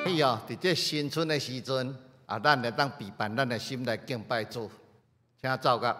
喜哦！佇這新春的時陣，啊，咱會當備辦咱的心來敬拜主，請奏樂。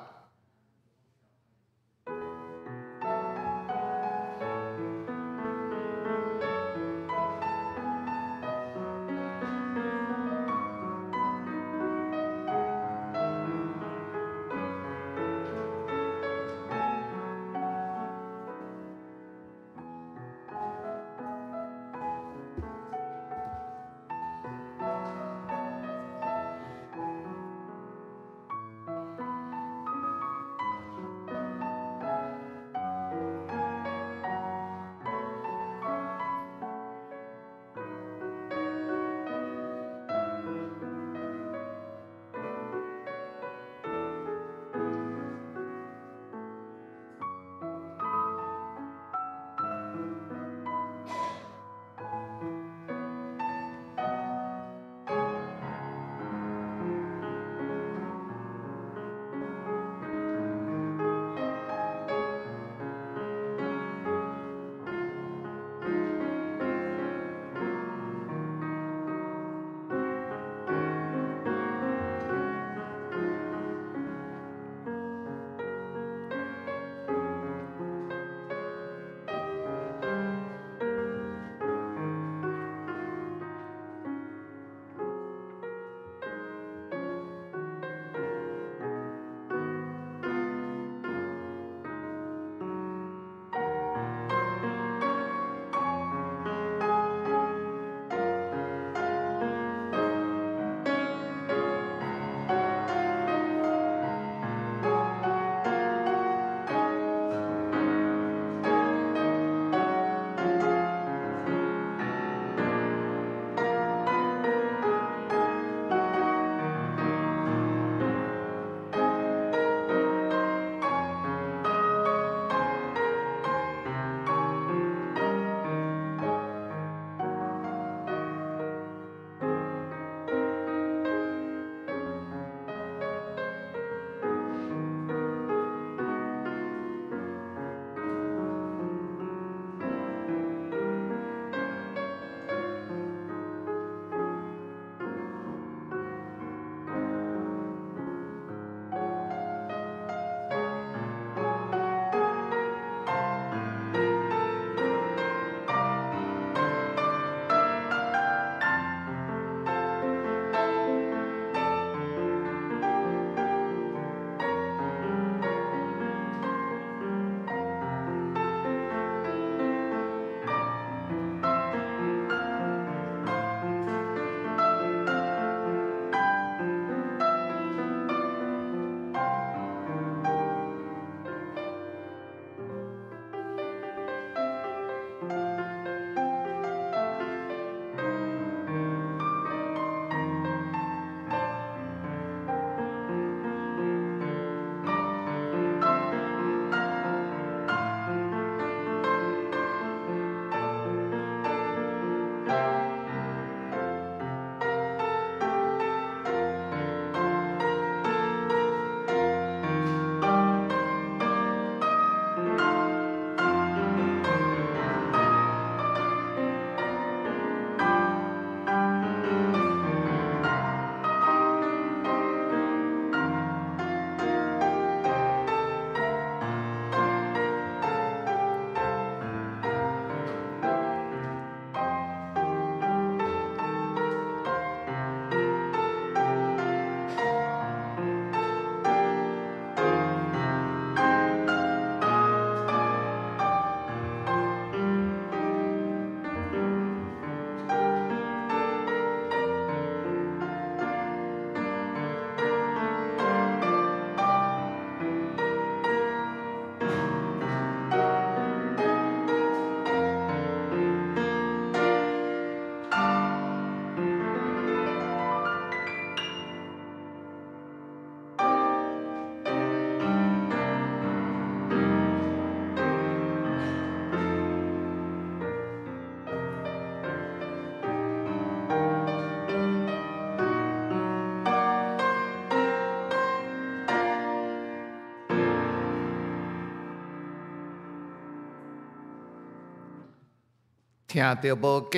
聽著無假，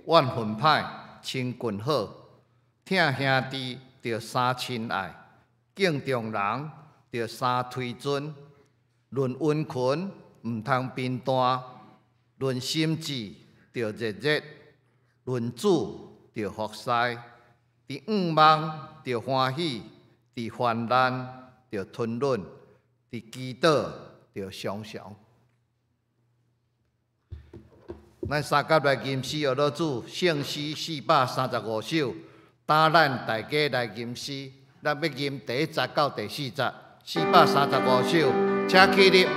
怨恨歹，親近好，疼兄弟著三親愛，敬重人著三推尊。論殷勤毋通貧惰，論心志著熱熱，論主著服侍。佇向望著歡喜，佇患難著吞忍，佇祈禱著常常。咱三甲來吟詩，學老主聖詩435首，擔咱大家來吟詩，咱欲吟第一節到第四節，四百三十五首，請起立。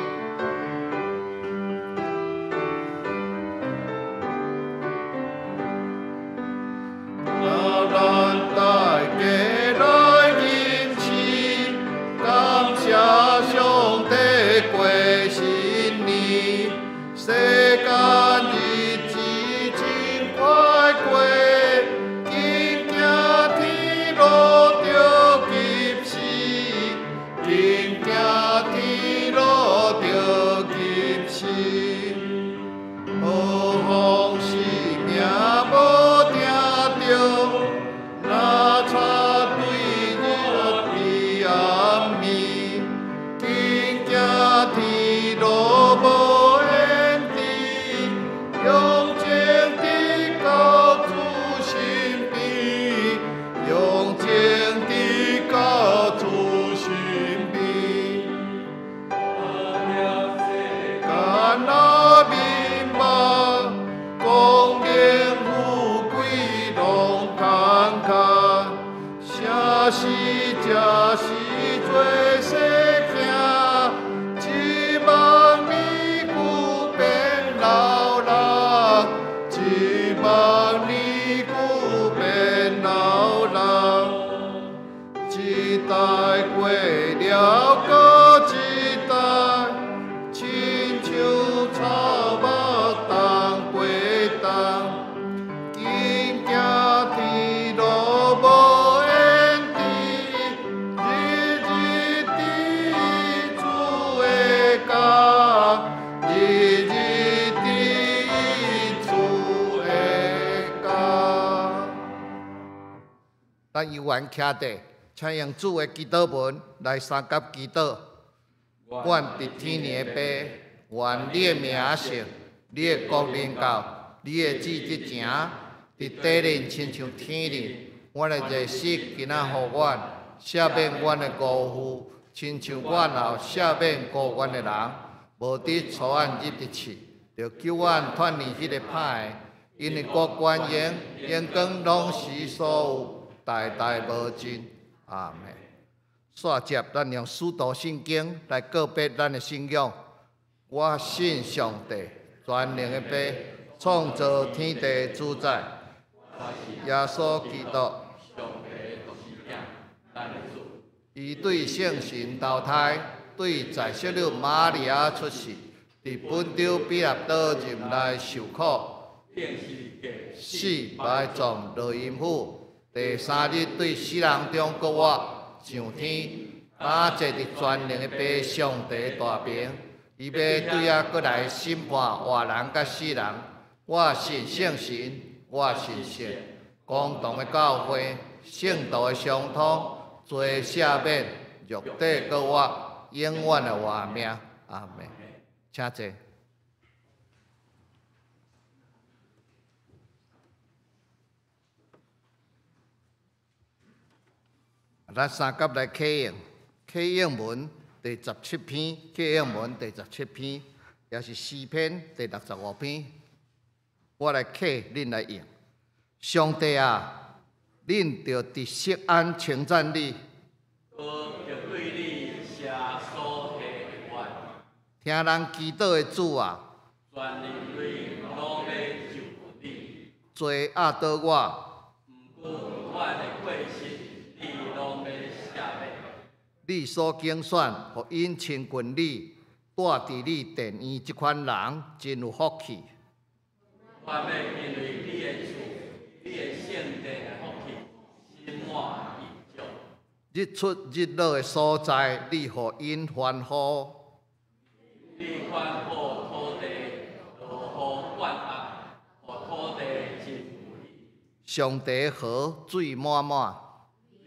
咱大家來吟詩，感謝上帝過新年，世間日子真快過，緊行天路著急時，緊行天路著急時，何妨生命無定著，若插對日伫暗暝，緊行天路無延遲，勇情得到主身邊，勇情得到主身邊。敢若面目，光明富貴攏空空，啥時才是做世囝？一望年久變老人，一望年久變老人。一代過了閣一代，親像草木冬過冬，緊行天路無延遲，日日佇主的家，日日佇主的家。咱猶原徛佇，請用主的祈禱文來相佮祈禱。阮佇天的父，願你的名聖，你的國臨到，你的旨意執行，佇地面親像天頂。阮的熱食今仔予阮，赦免阮的辜負，親像阮也赦免辜阮的人。無得帶阮入佇試，著救阮脫離彼個歹的。因為國權榮榮光攏是所有，代代無盡。阿們。煞接，咱用使徒信經來告別咱的信仰。我信上帝，全能的父，創造天地主宰，耶穌基督，伊對聖神投胎，對在聖女瑪利亞出世，佇本丟彼拉多入內受苦，死埋葬落陰府，第三日對死人中復活，上天，打坐佇全能的父上帝大爿，伊欲對遐閣來審判活人佮死人。我信聖神，我信聖公同的教會，聖徒的相通，罪赦免，肉體復活，永遠的活命。阿們。請坐。咱三佮來啟應，啟應文第十七篇，啟應文第十七篇，也是詩篇第65篇。我來啟，恁來應。上帝啊，恁著佇錫安稱讚你。閣著對你寫所下的願。聽人祈禱的主啊，全人類攏欲就近你。罪壓倒我，毋過阮的過失，你攏欲赦免。你所揀選，予𪜶親近你，住佇你殿院這款人，真有福氣。我欲因為你的厝、你的聖殿的福氣，心滿意足。日出日落的所在，你予𪜶歡呼。你寬闊土地，落雨灌壓，予土地真有閒。上帝河水滿滿。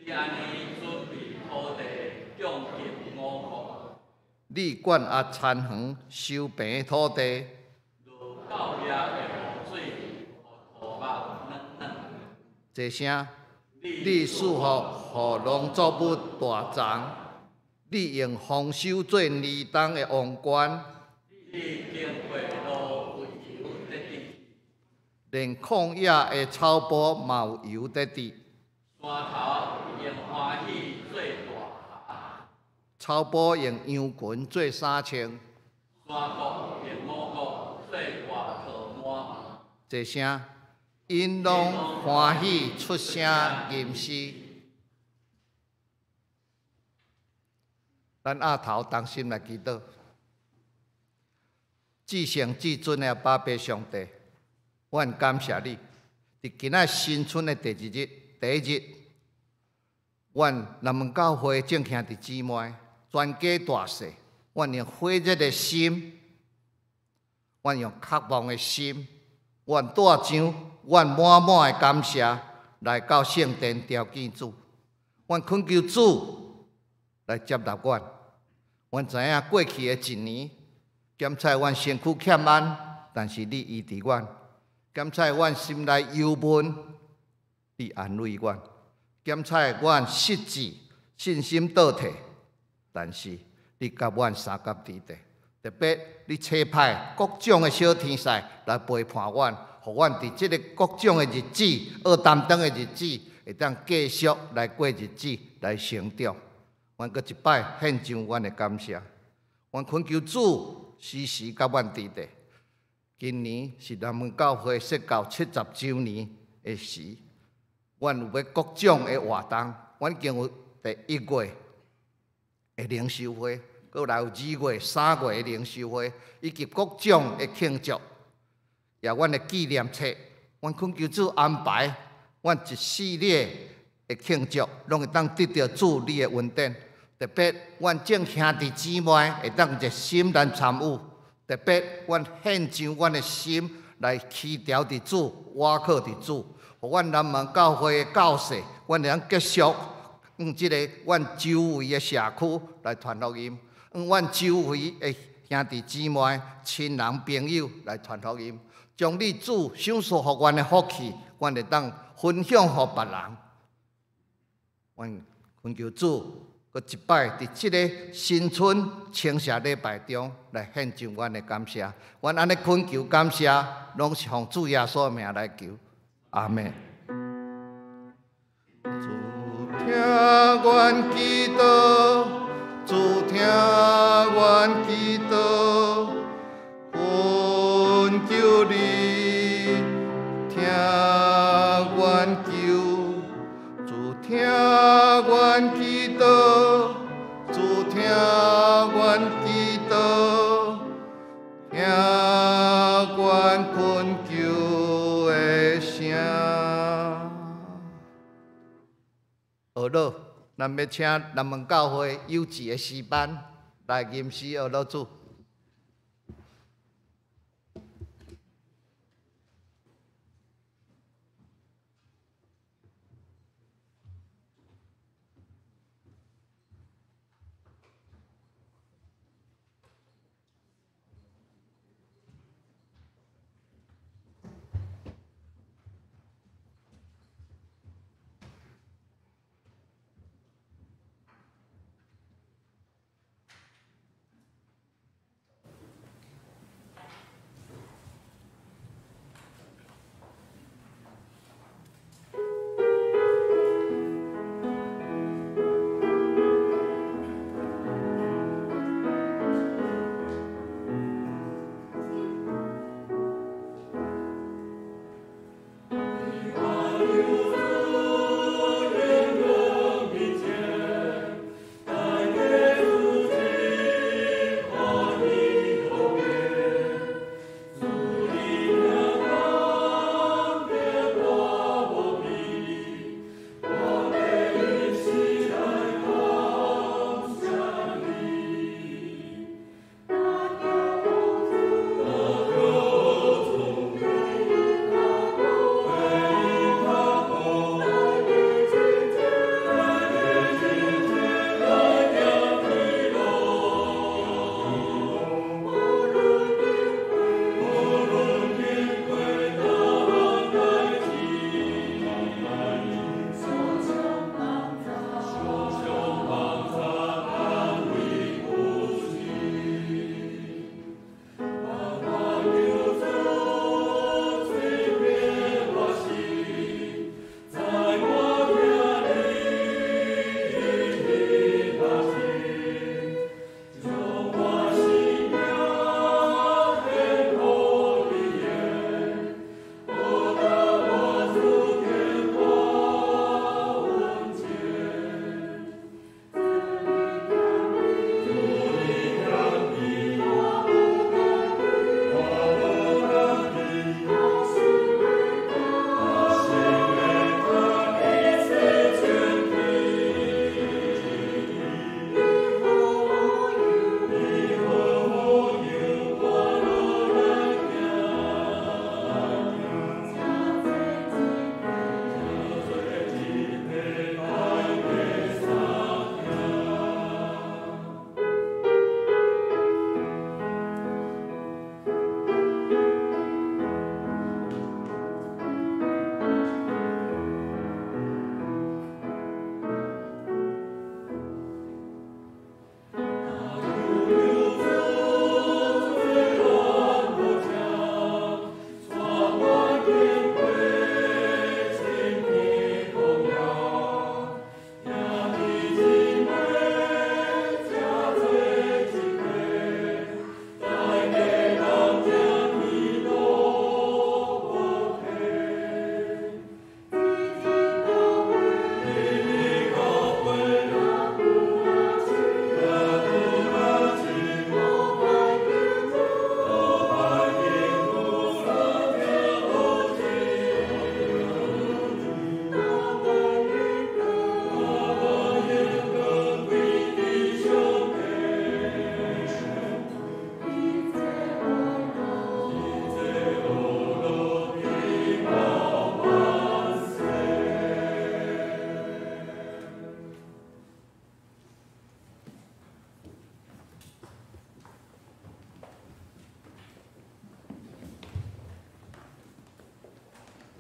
你按呢準備土地，供給五穀。你灌壓田園，修平土地。落晝夜的雨水，予土木軟軟。齊聲，你賜福予農作物大欉，你用豐收做年冬的王冠。你經過路有油得滴，連曠野的草坡嘛有油得滴。山頭用歡喜做大箬，草埔用羊群做衫穿。山谷用五穀做外套滿。齊聲，𪜶攏歡喜出聲吟詩。咱阿頭同心來祈禱。至聖至尊的阿爸父上帝，阮感謝你，佇今仔新春的第一日，第一日，阮南門教會眾兄弟姊妹，全家大細，阮用火熱的心，阮用渴望的心，阮帶上阮滿滿的感謝來到聖殿朝見主，阮懇求主來接納阮。阮知影過去的一年，檢查阮身軀欠安，但是你醫治阮；檢查阮心內憂悶，你安慰阮；檢查阮失志、信心倒退，但是你佮阮相佮佇咧。特別你差派各種的小天使來陪伴阮，予阮佇這个各種的日子、惡擔當的日子，會當繼續來過日子，來成長。阮閣一擺獻上阮的感謝，阮懇求主時時佮阮佇咧。今年是南門教會設教70週年的時，阮有欲各種的活動，阮已經有第一月的靈修會，閣來有2月、3月的靈修會，以及各種的慶祝，也阮的紀念冊，阮懇求主安排，阮一系列的慶祝，攏會當得著主你的恩典。特別，阮眾兄弟姊妹會當熱心來參與。特別，阮獻上阮的心來祈禱佇主，倚靠佇主，予阮南門教會的教士，阮會當繼續向這个阮周圍的社區來傳福音，向阮周圍的兄弟姊妹、親人朋友來傳福音，將你主賞賜予阮的福氣，阮會當分享予別人。阮懇求主，閣一擺佇這个新春稱謝禮拜中來獻上阮的感謝。阮按呢懇求感謝，攏是奉主耶穌的名來求。阿們。主聽阮祈禱，主聽阮祈禱，懇求你聽阮求，主聽阮祈禱，主聽阮祈禱，聽阮懇求的聲。學樂，咱欲請南門教會幼稚的詩班來吟詩學樂主。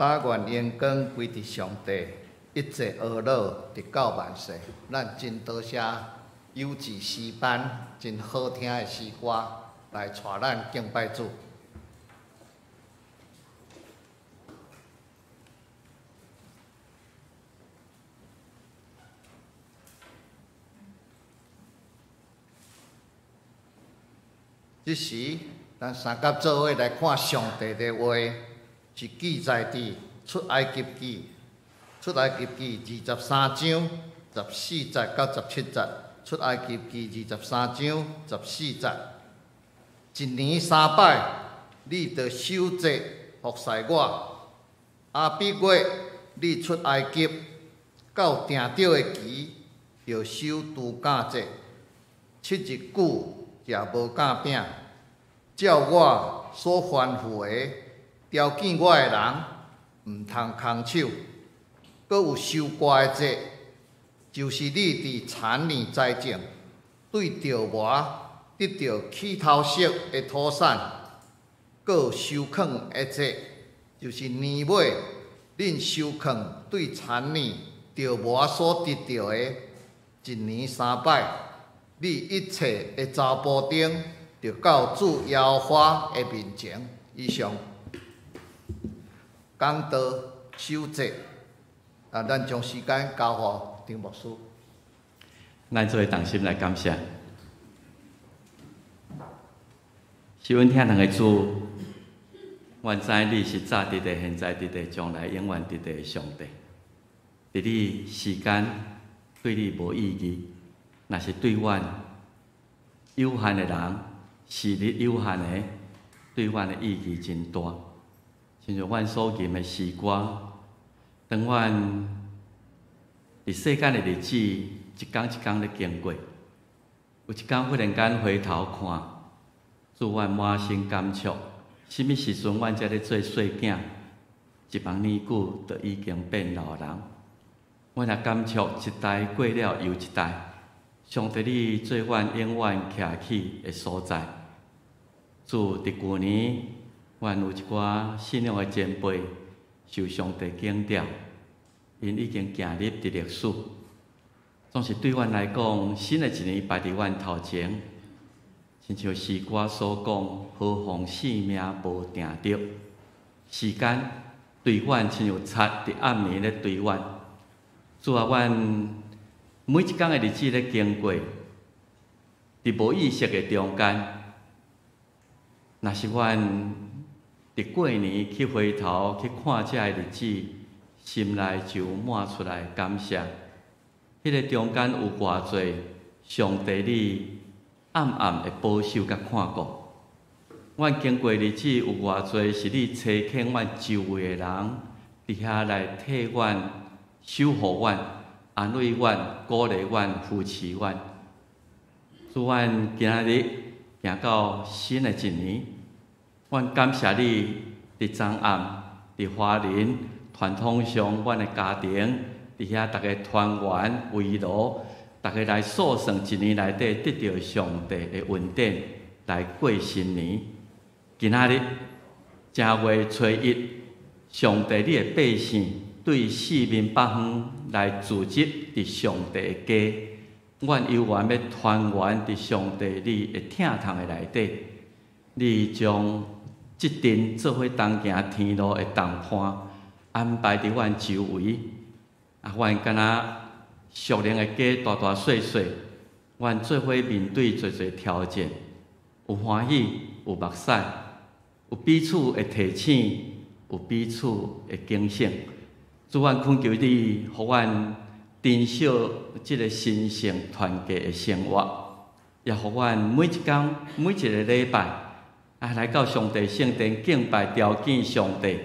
把願榮光歸佇上帝，一切呵咾直到萬世。咱真多謝優質詩班，真好聽的詩歌來帶咱敬拜主。這時，咱三甲做伙來看上帝的話，是記載佇出埃及記，出埃及記23章14節到17節。出埃及記23章14節，一年三擺，你著守節服侍我。亞筆月，你出埃及到定著的期，著守度假節，7日久食無酵餅。照我所吩咐的，調遣我的人，毋通空手。閣有收割的節，就是你佇田裡栽種，對著磨得著起頭熟的土產。閣有收囥的節，就是年尾，恁收囥對田裡著磨所得著的，一年三擺，你一切的查埔丁，著到主耶和華的面前。以上講道守節，啊，咱將時間交予張牧師。咱做伙同心來感謝，是阮疼人的主，阮知你是早佇咧、現在佇咧、將來永遠佇咧的上帝。佇你時間對你無意義，若是對阮有限的人，時日有限的，對阮的意義真大。親像阮所吟的詩歌，當阮佇世間的日子一工一工咧經過，有一工忽然間回頭看，主阮滿心感觸，啥物時陣阮才咧做細囝，一望年久就已經變老人。阮也感觸一代過了又一代，上帝你做阮永遠徛起的所在。主佇舊年，阮有一寡信仰的前輩受上帝揀召，𪜶已經行入佇歷史。總是對阮來講，新的一年擺佇阮頭前，親像詩歌所講，何妨性命無定著。時間對阮親像賊佇暗暝咧追阮。主啊，阮每一工的日子咧經過，佇無意識的中間，若是阮佇過年去回頭去看這个日子，心內就滿出來感謝。彼個中間有偌濟上帝你暗暗的保守佮看顧。阮經過日子有偌濟是你差遣阮周圍的人佇遐來替阮守護阮、安慰阮、鼓勵阮、扶持阮。主，阮今仔日行到新的一年，阮感謝你佇昨暗佇花蓮傳統上，阮的家庭佇遐逐家團圓圍爐，逐家來數算一年內底得著上帝的恩典來過新年。今仔日正月初一，上帝你的百姓對四面八方來聚集佇上帝的家，阮猶原欲團圓佇上帝你的疼痛的內底。你將這陣做伙同行天路的同伴安排佇阮周圍，啊，阮敢若屬靈的家大大細細，阮做伙面對濟濟挑戰，有歡喜，有目屎，有彼此的提醒，有彼此的警醒。主，阮懇求你，予阮珍惜這个神聖團結的生活，也予阮每一工、每一个禮拜，啊，來到上帝聖殿敬拜、朝見上帝，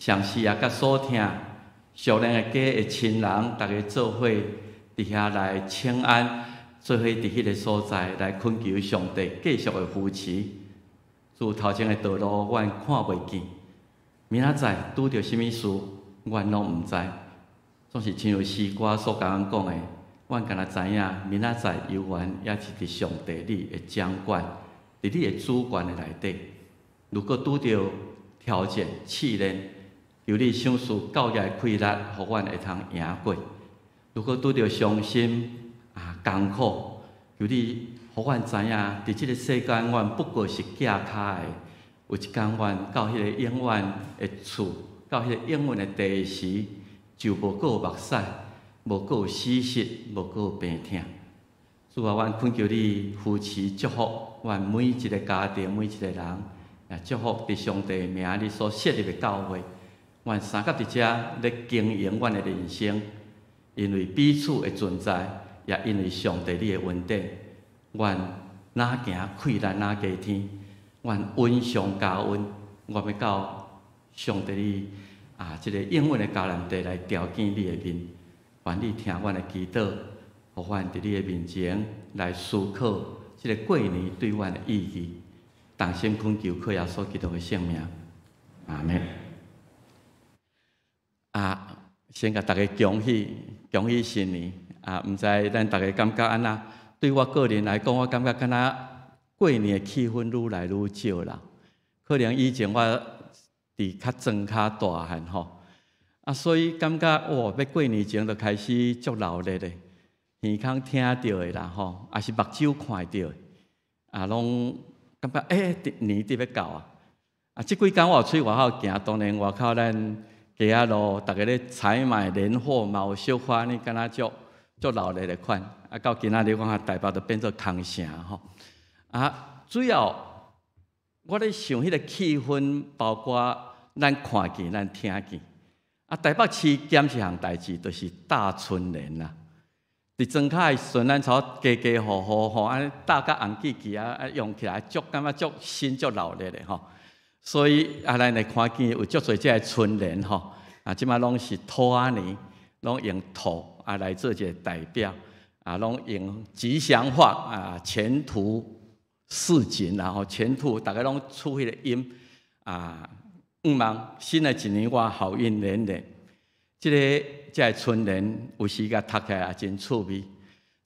同時也佮所疼屬靈的家的親人，逐家做伙佇遐來請安，做伙佇彼个所在來懇求上帝繼續的扶持。主，頭前的道路，阮看袂見，明仔載拄著啥物事，阮攏毋知。總是親像詩歌所共阮講的，阮敢若知影，明仔載猶原猶是佇上帝你的掌管，佇你的主權的內底。如果拄著挑戰試煉，求你賞賜教業的氣力，予阮會通贏過。如果拄著傷心啊艱苦，求你予阮知影，佇這个世間，阮不過是寄跤的。有一工，阮到彼个永遠的厝，到彼个永遠的地時，就無閣有目屎，無閣有死屍，無閣有病痛。主啊，阮懇求你扶持祝福阮每一个家庭，每一个人，也祝福佇上帝名你所設立的教會。阮相佮佇遮咧經營阮的人生，因為彼此的存在，也因為上帝你的恩典，阮若行氣力若加添，阮恩上加恩，我欲到上帝你啊，這个永遠的迦南地來朝見你的面，願你聽阮的祈禱，予阮佇你的面前來思考這个過年對阮的意義。同心懇求，靠耶穌基督的聖名，阿們。啊，先共大家恭喜恭喜新年啊！毋知咱逐家感覺按怎？對我個人來講，我感覺敢若過年的氣氛愈來愈少啦。可能以前我佇較莊跤大漢吼，啊，所以感覺哇，欲過年前就開始足鬧熱的，耳空聽著的啦吼，抑是目睭看著的，啊，攏感覺欸，年底欲到啊！啊，這幾工我有出外口行，當然外口咱街仔路，逐家咧採買年貨嘛，有小可呢，敢若足足鬧熱的款。啊，到今仔日我看台北都變做空城吼。啊，主要我咧想彼个氣氛，包括咱看見、咱聽見。啊，台北市減一項代誌，就是貼春聯啦。佇莊跤的時陣，咱差家家戶戶吼，按呢貼甲紅記記啊，啊用起來足感覺足新足鬧熱的吼。所以啊，咱會看見有足濟這个春聯吼，啊，這擺攏是兔仔年，攏用兔啊來做一个代表，啊，攏用吉祥話啊，前途似錦，然後前途逐家攏出彼个音啊，向望新的一年我好運連連。這个春聯有時共讀起來也真趣味。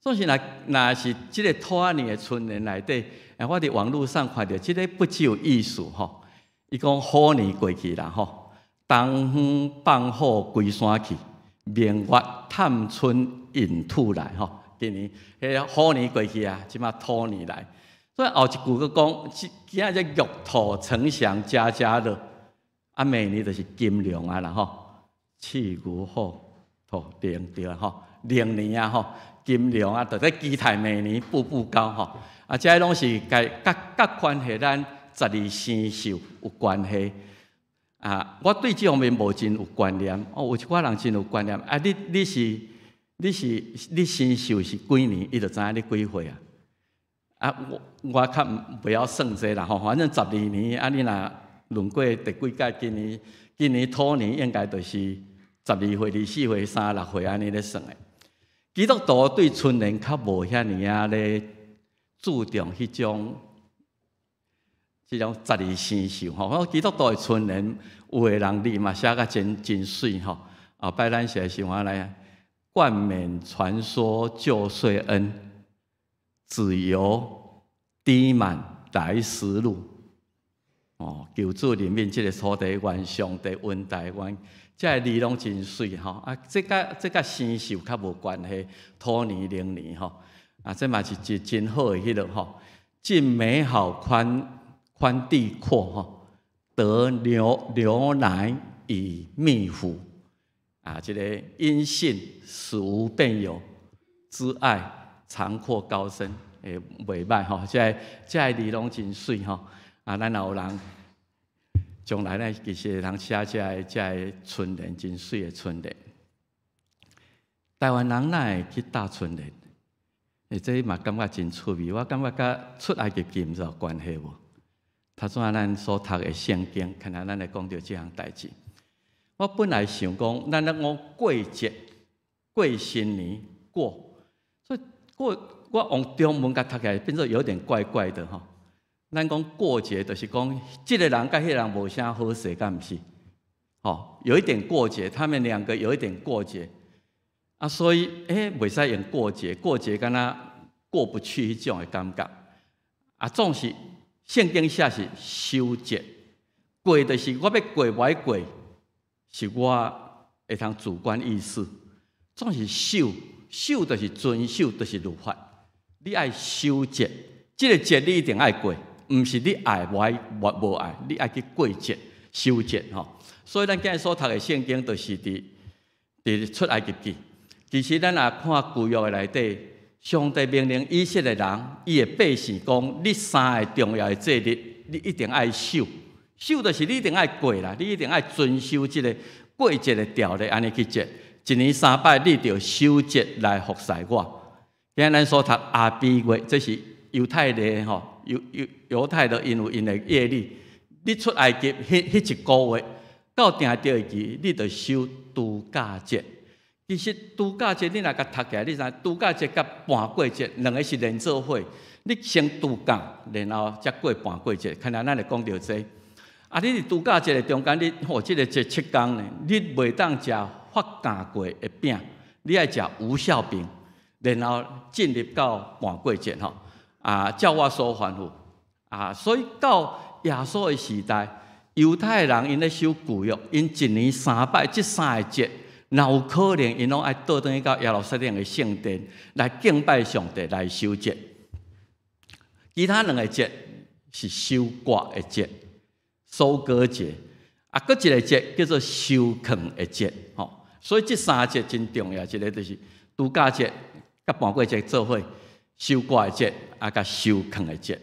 總是若若是這个兔仔年的春聯內底，我佇網路上看著這个不只有意思吼。伊講虎年過去啦吼，東風放虎歸山去，明月探春迎兔來吼。今年彼个虎年過去啊，這馬兔年來。所以後一句閣講，今仔日玉兔呈祥，家家樂。啊，明年就是金龍啊啦吼，鼠牛虎兔龍對啊吼，龍年啊吼，金龍啊，就咧期待明年步步高吼。啊，這攏是共佮關係咱十二生肖有關係啊！我對這方面無真有觀念，哦，有一寡人真有觀念啊！你你生肖是幾年，伊就知影你幾歲啊？啊，我較袂曉算這啦吼，反正十二年啊，你若論過第幾屆，今年兔年應該就是12歲、24歲、36歲按呢咧算的。基督徒對春聯較無遐爾仔咧注重彼種。這種十二生肖吼，我基督徒的春聯，有的人字嘛寫甲真真媠吼。後擺咱是想按呢，冠冕傳說舊歲恩，子由滴滿來時路。哦，求主憐憫這个土地，願上帝恩待阮。這个字攏真媠吼，啊，這佮生肖較無關係，兔年龍年吼，啊，這嘛是一真好的彼个吼，進美好寬寬地闊吼，得牛牛奶與蜜福啊！這个因信使無變有，之愛長闊高深，會袂䆀吼。這个字攏真媠吼。啊，咱若有人將來呢，其實會通寫這个春聯，真媠的春聯。台灣人哪會去貼春聯？欸，這嘛感覺真趣味。我感覺佮出埃及記毋知有關係無？頭先咱所讀的聖經，看下咱來講著這項代誌。我本來想講，咱咧講過節、過新年、過，所以過我用中文共讀起來，變做有點怪怪的吼。咱講過節，就是講這个人佮彼个人無啥好勢，敢毋是？吼，有一點過節，他們兩個有一點過節啊，所以欸，袂使用過節，過節敢若過不去彼種的感覺啊，總是。聖經寫是守節，過就是我欲過，無愛過。是我會通主觀意識，總是守，守就是遵守，就是律法。你愛守節，這個節你一定愛過，毋是你愛無愛無無愛，你愛去過節、守節吼。所以咱今日所讀的聖經，就是佇出埃及記。其實咱若看舊約的內底，上帝命令以色列人，伊的百姓講：你三个重要的節日，你一定愛守。守就是你一定愛過啦，你一定愛遵守這个過節的條例，按呢去節。一年三擺，你著守節來服侍我。今日咱所讀亞比月，這是猶太的吼，猶太的𪜶有𪜶的月曆。你出埃及彼一个月到定著期，你著守度假節。其實度假節你若共讀起來，你知度假節佮盤過節兩个是連做伙。你先度假，然後才過盤過節。看來咱會講著這个。啊，你佇度假節的中間，你吼，這个節7工呢，你袂當食發酵過的餅，你愛食無酵餅，然後進入到盤過節吼。啊，照我所吩咐。啊，所以到耶穌的時代，猶太人𪜶咧守舊約，𪜶一年三擺，這三个節，若有可能，𪜶攏愛倒轉去到耶路撒冷的聖殿來敬拜上帝，來守節。其他兩个節是收割的節、收割節，啊，閣一个節叫做收囥的節，吼。所以這三節真重要，一个就是度假節、佮盤過節做伙，收割的節，啊，佮收囥的節。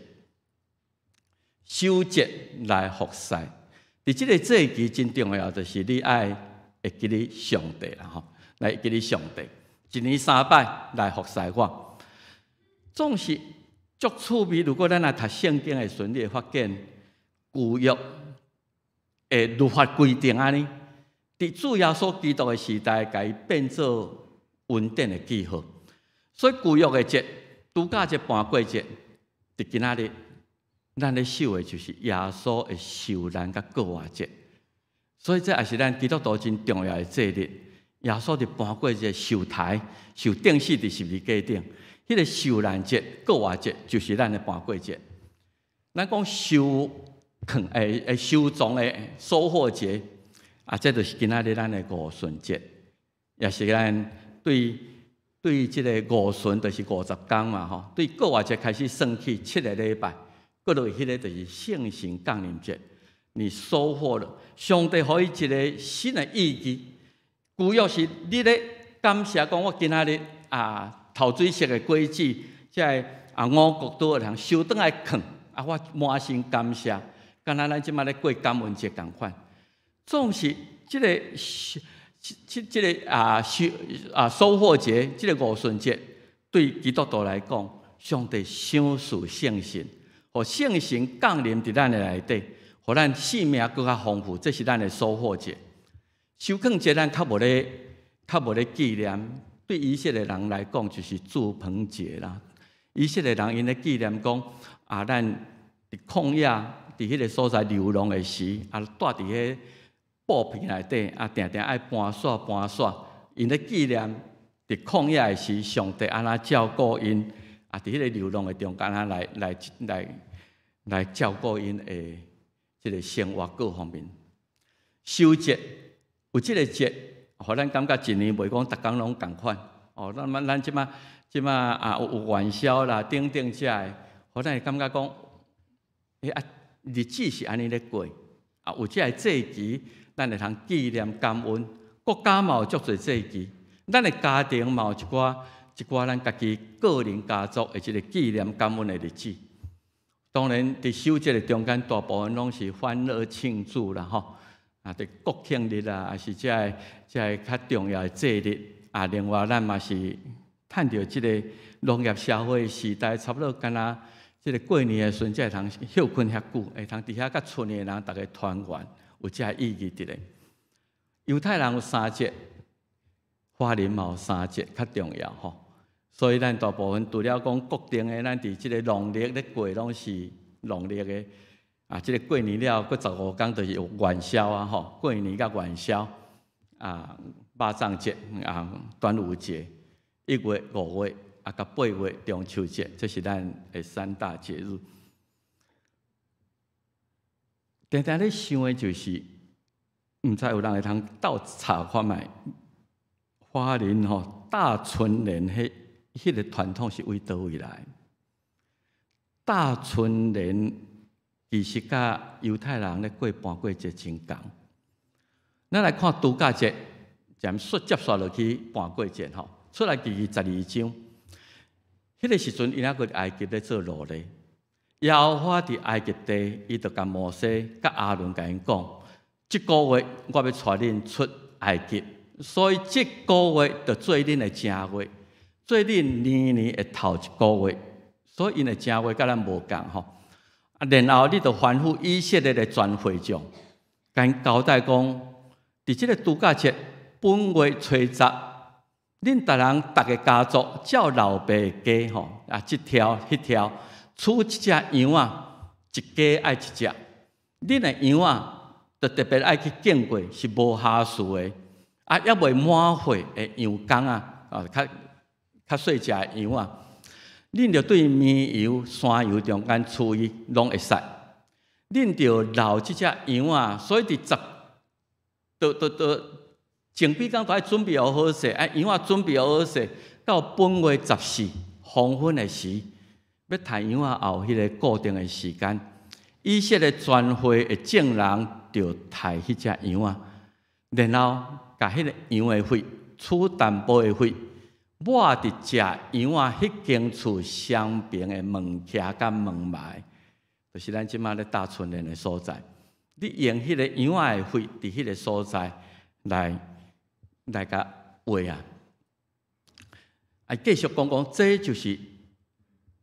守節來服侍，佇這个節期真重要，就是你愛會記得上帝啦，吼，來會記得上帝，一年三擺來服侍我。總是足趣味。如果咱來讀聖經的時陣，你會發現舊約的律法規定按呢，佇主耶穌基督的時代，共伊變做恩典的記號。所以舊約的節、度假節、盤過節，佇今仔日，咱咧守的就是耶穌的受難佮復活節。所以這也是咱基督徒真重要的節日。耶穌佇盤過節受刣、受釘死佇十字架頂，彼个受難節、復活節就是咱的盤過節。咱講收囥誒收藏的收穫節，啊，這就是今仔日咱的五旬節，也是咱對這个五旬就是50工嘛吼，對復活節開始算起7个禮拜，過落去彼个就是聖神降臨節。你收穫了，上帝予伊一个新的意義。舊約是你咧感謝講，我今仔日啊頭水熟的果子，這个啊五穀拄好通收轉來囥，啊我滿心感謝。敢若咱這馬咧過感恩節仝款，總是這个這個啊收啊收穫節，這个五旬節，對基督徒來講，上帝賞賜聖神，予聖神降臨佇咱的內底，予咱生命閣較豐富，這是咱的收穫節。收囥節咱較無咧紀念，對以色列人來講就是住棚節啦。以色列人𪜶咧紀念講啊，咱佇曠野佇彼个所在流浪的時，啊，蹛佇彼布棚內底，啊，定定愛搬徙搬徙。𪜶咧紀念佇曠野的時，上帝按怎照顧𪜶，啊，佇彼个流浪的中間，按怎來照顧𪜶的這个生活各方面。守節有這个節，予咱感覺一年袂講逐工攏仝款。哦，咱這馬啊有元宵啦，等等這个，予咱會感覺講，啊，日子是按呢咧過，啊，有這个節期，咱會通紀念感恩。國家嘛有足濟節期，咱的家庭嘛有一寡咱家己個人家族的這个紀念感恩的日子。當然，佇守節的中間，大部分攏是歡樂慶祝啦，吼。啊，佇國慶日啊，抑是這个較重要的節日。啊，另外咱嘛是趁著這个農業社會時代，差不多敢若這个過年的時陣，才會通歇睏遐久，會通佇遐佮村裡的人逐家團圓，有這个意義佇咧。猶太人有三節，華人嘛有三節較重要吼。所以咱大部分除了講國定的，咱佇這个農曆咧過，攏是農曆的。啊，這个過年了，閣15工就是有元宵啊吼，過年佮元宵啊，肉粽節啊，端午節，1月、5月啊，佮8月中秋節，這是咱的三大節日。定定咧想的就是，毋知有人會通鬥查看覓？華人吼打春聯，彼個傳統是為佗位來？打春聯其實佮猶太人咧過盤過節真仝。咱來看度假節，咱說接煞落去盤過節吼，出埃及記12章，彼個時陣𪜶猶閣佇埃及咧做奴隸。耶和華佇埃及地，伊就共摩西佮亞倫共𪜶講：這個月我欲帶恁出埃及，所以這個月就做恁的正月，做恁年年的頭一個月。所以𪜶的正月佮咱無仝吼。啊，然後你就吩咐以色列的全會眾，共𪜶交代講，佇這個度假節本月初十，恁逐人逐个家族照老爸的家吼，啊，這條彼條，取一隻羊仔，一家愛一隻。恁的羊仔，就特別愛去見過是無瑕疵的，啊，猶未滿歲的羊公仔，啊，較較細隻的羊仔。恁著對綿羊、山羊中間取伊，攏會使。恁著留這隻羊仔，所以佇十，都都都前幾工都愛準備好好勢，啊，羊仔準備好好勢，到本月14黃昏的時，欲刣羊仔後彼个固定的時間，以色列全會的眾人就刣彼隻羊仔，然後共彼个羊的血，取淡薄的血，抹佇食羊仔彼間厝雙爿的門徛佮門楣，就是咱這馬咧打春聯的所在。你用彼个羊仔的血佇彼個所在來共畫啊！啊，繼續講講，這就是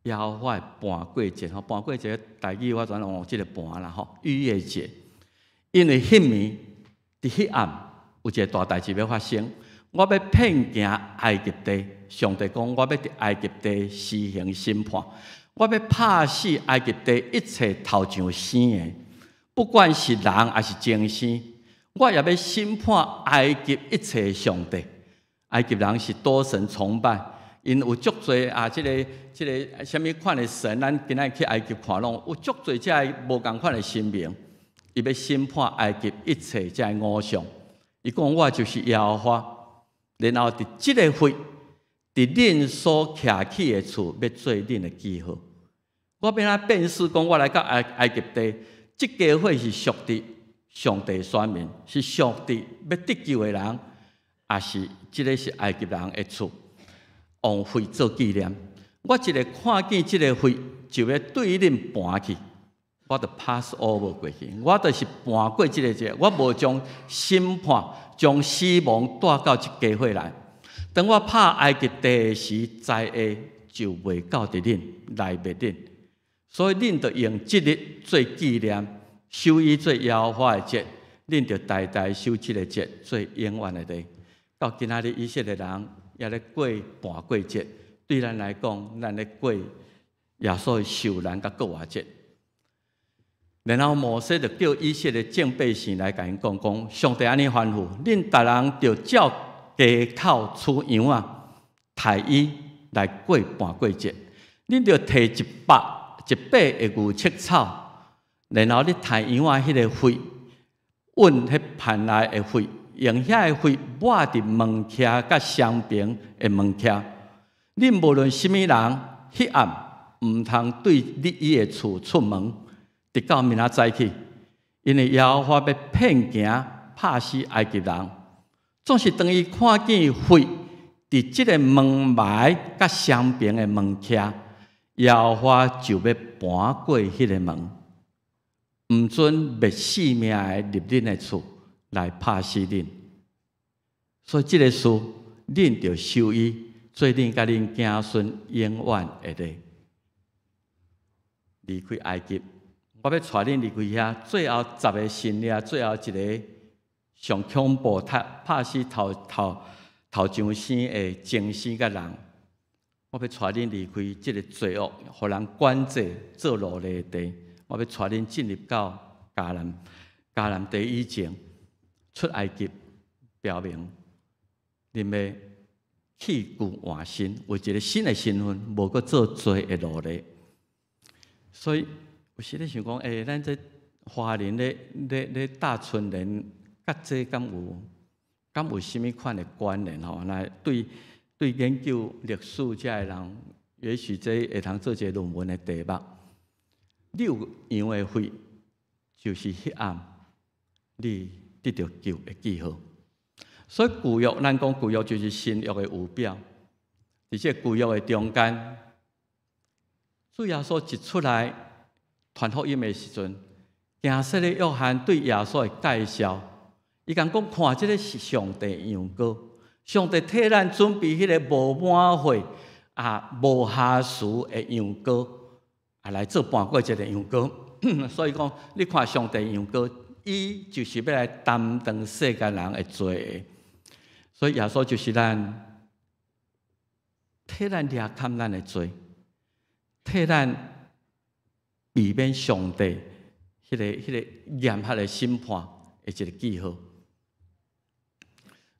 耶和華的盤過節吼，盤過節台語我全用這個盤啦吼，逾越節。因為彼暝佇彼暗有一個大代誌欲發生，我欲遍行埃及地，上帝講我欲佇埃及地施行審判，我欲拍死埃及地一切頭上生的，不管是人抑是牲畜，我也欲審判埃及一切上帝。埃及人是多神崇拜，𪜶有足濟啊，這個啥物款的神，咱今仔去埃及看攏有足濟這个無仝款的神明，伊欲審判埃及一切這个偶像。伊講我就是耶和華，然後佇這个血，佇恁所徛起的厝，欲做恁的記號。我欲按怎辨識講我來到埃及地，這家伙是屬佇上帝選民，是上帝欲得救的人，抑是這个是埃及人的厝，用血做紀念。我一个看見這个血，就欲對恁盤去，我就 pass over 過去，我就是盤過這個節，我無將審判、將死亡帶到這家伙來。當我拍埃及地時，災禍就袂到佇恁來滅恁。所以恁著用這日做紀念，守伊做耶和華的節，恁著代代守這個節做永遠的例。到今仔日以色列人也咧過盤過節，對咱來講，咱咧過耶穌的受難佮復活節。然後摩西就叫以色列眾百姓來共𪜶講講，上帝按呢吩咐，恁逐人著照家口取羊仔，刣伊來過盤過節。恁著提100一百的牛捌草，然後你刣羊仔彼个血，勻彼棚內的血，用遐个血抹佇門徛佮雙爿的門徛。恁無論啥物人，彼暗毋通對你伊的厝出門，直到明仔早起，因為耶和華欲遍行拍死埃及人。總是當伊看見血佇這个門楣佮雙爿的門徛，耶和華就欲盤過彼个門，毋准滅性命的入恁的厝來拍死恁。所以這个事，恁著守伊，做恁佮恁子孫永遠的例。離開埃及，我欲帶恁離開遐，最後十个神掠，最後一个上恐怖、拍死頭上生的牲畜佮人。我欲帶恁離開這个罪惡，予人管制做奴隸的地。我欲帶恁進入到迦南地以前，出埃及，表明恁欲棄舊換新，有一个新的身份，無閣做罪的奴隸。所以有時咧想講，咱這華人咧打春聯，佮這敢有啥物款的關聯吼？來對研究歷史遮的人，也許這會通做一个論文的題目。你有羊的血，就是彼暗你得著救的記號。所以舊約，咱講舊約就是新約的預表。佇這舊約的中間，主耶穌一出來傳福音的時陣，行洗禮約翰對耶穌的介紹，伊共講看這个是上帝羊羔，上帝替咱準備彼个無滿血啊無瑕疵的羊羔，啊來做盤過這个羊羔。所以講，你看上帝羊羔，伊就是欲來擔當世間人的罪的。所以耶穌就是咱替咱掠砍咱的罪，替咱避免上帝彼个嚴厲的審判的一个記號。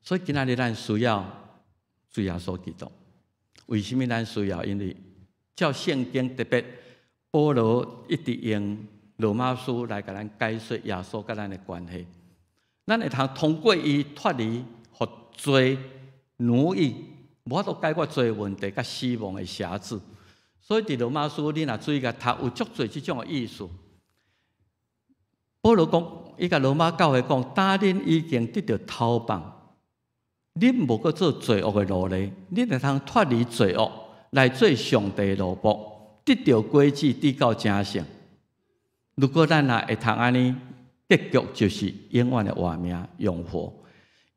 所以今仔日咱需要主耶穌基督。為啥物咱需要？因為照聖經特別保羅一直用羅馬書來共咱解說耶穌佮咱的關係。咱會通通過伊脫離予罪奴役，無法度解決罪問題佮死亡的轄制。所以佇羅馬書，你若注意共讀，有足濟這種的意思。保羅講，伊共羅馬教會講，當恁已經得著投放，恁無閣做罪惡的奴隸，恁會通脫離罪惡，來做上帝的奴僕，得著果子，直到成聖。如果咱若會通按呢，結局就是永遠的活命永活。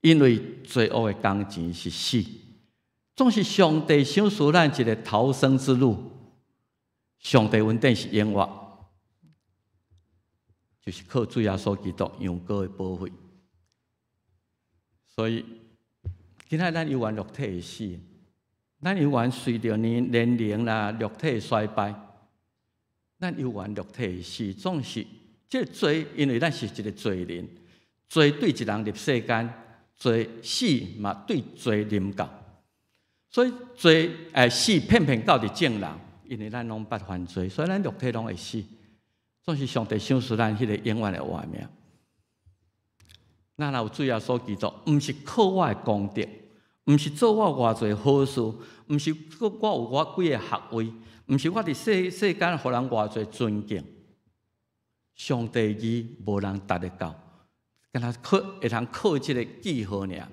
因為罪惡的工錢是死，總是上帝賞賜咱一个逃生之路。上帝恩典是永活，就是靠主耶穌基督羊羔的寶血。所以，今仔咱猶原肉體會死，咱猶原隨著年齡啦，肉體衰敗，咱猶原肉體會死，總是這个罪，因為咱是一个罪人，罪對一人入世間，罪死嘛對罪臨到，所以罪死遍遍到佇眾人，因為咱攏捌犯罪，所以咱肉體攏會死。總是上帝賞賜咱彼个永遠的活命。咱若有主耶穌基督，毋是靠我的功德，毋是做我偌濟好事，毋是我有我幾个學位，毋是我佇世間予人偌濟尊敬。上帝義無人達會到，敢若靠會通靠這个記號爾。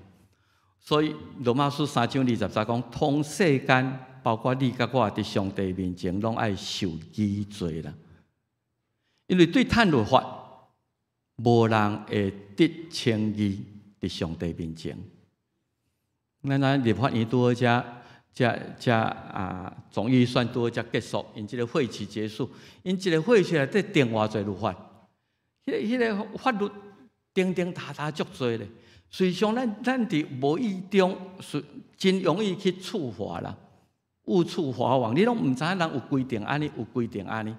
所以羅馬書3章20節講，通世間包括你佮我佇上帝面前，攏愛受議罪啦。因為對趁律法，無人會得稱義佇上帝面前。咱立法院拄好遮遮遮啊，總預算拄好遮結束，𪜶這个會期結束，𪜶一个會期內底定偌濟律法，彼个法律叮叮噠噠足濟咧。實際上，咱佇無意中是真容易去觸法啦，誤觸法網，你攏毋知影人有規定按呢，有規定按呢。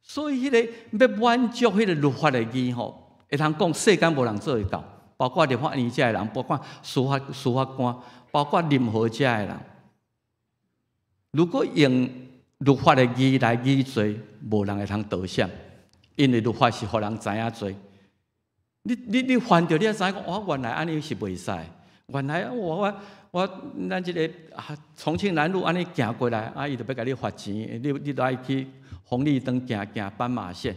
所以，彼个欲滿足彼个律法的義吼，會通講世間無人做會到，包括立法院遮的人，包括司法官，包括任何遮的人。如果用律法的義來議罪，無人會通得赦，因為律法是予人知影罪。你犯著，你才知影講，哦，原來按呢是袂使。原來我咱這个重慶南路按呢行過來，啊，伊就欲共你罰錢，你都愛去紅綠燈行行斑馬線。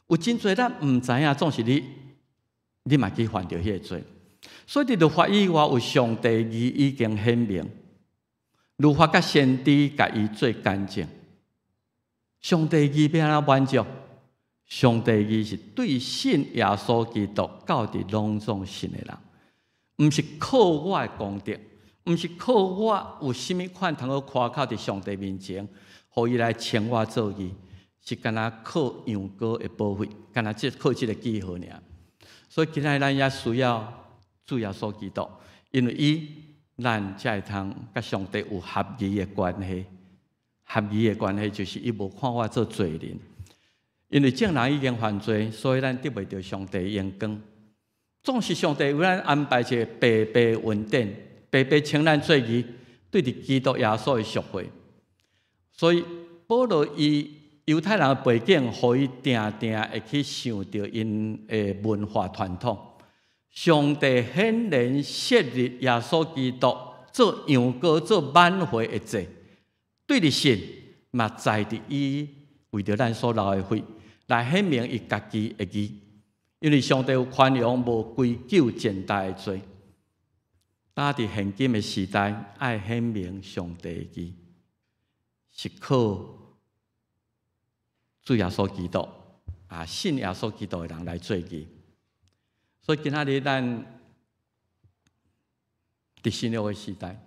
有真濟咱毋知影，總是你嘛去犯著彼个罪。所以佇律法以外，有上帝義已經顯明，律法佮先知共伊做見證。上帝義欲按怎滿足？上帝義是對信耶穌基督到佇攏總信的人，毋是靠我的功德，毋是靠我有啥物款通好誇口佇上帝面前，予伊來稱我做義，是干焦靠羊羔的寶血，干焦這靠這个記號爾。所以今仔咱也需要主耶穌基督，因為伊咱才會通佮上帝有合義的關係。合義的關係就是伊無看我做罪人。因為眾人已經犯罪，所以咱得袂著上帝榮光。總是上帝為咱安排一个白白恩典，白白稱咱做義，對佇基督耶穌的贖血。所以保羅以猶太人的背景，予伊定定會去想著𪜶的文化傳統。上帝顯然設立耶穌基督做羊羔、做挽回的祭，對著信嘛在佇伊為著咱所流的血，來顯明伊家己的義。因為上帝有寬容，無歸咎前代的罪。當佇現今的時代，愛顯明上帝的義，是靠主耶穌基督啊，信耶穌基督的人來做義。所以今仔日咱佇新約的時代，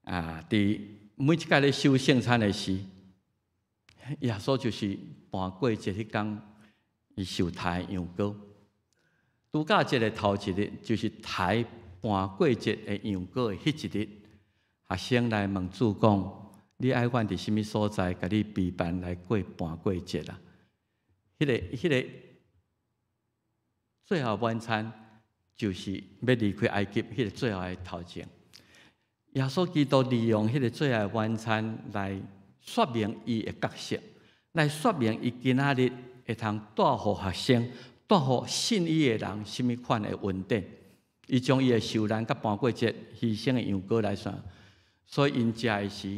啊，佇每一擺咧守聖餐的時，耶穌就是盤過節彼工，伊受刣的羊羔。度假節的頭一日，就是刣盤過節的羊羔的彼一日，學生來問主講：你愛阮佇啥物所在，共你備辦來過盤過節啊？彼個最後晚餐，就是欲離開埃及彼個最後的頭前。耶穌基督利用彼個最後晚餐來說明伊的角色，來說明伊今仔日會通帶予學生、帶予信伊的人啥物款的恩典。伊將伊的受難佮盤過節犧牲的羊羔來算，所以𪜶食的時，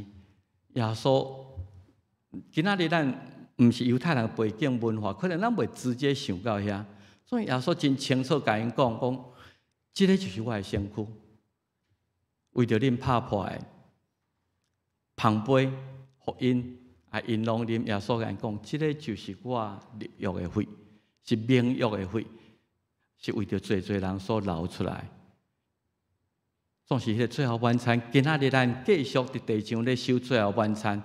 耶穌今仔日咱毋是猶太人背景文化，可能咱袂直接想到遐。所以耶穌真清楚共𪜶講，講這个就是我的身軀，為著恁拍破的捧杯予𪜶，啊，𪜶攏啉。耶穌共𪜶講，這个就是我立約的血，是盟約的血，是為著濟濟人所流出來。總是彼个最後晚餐，今仔日咱繼續佇地上咧守最後晚餐，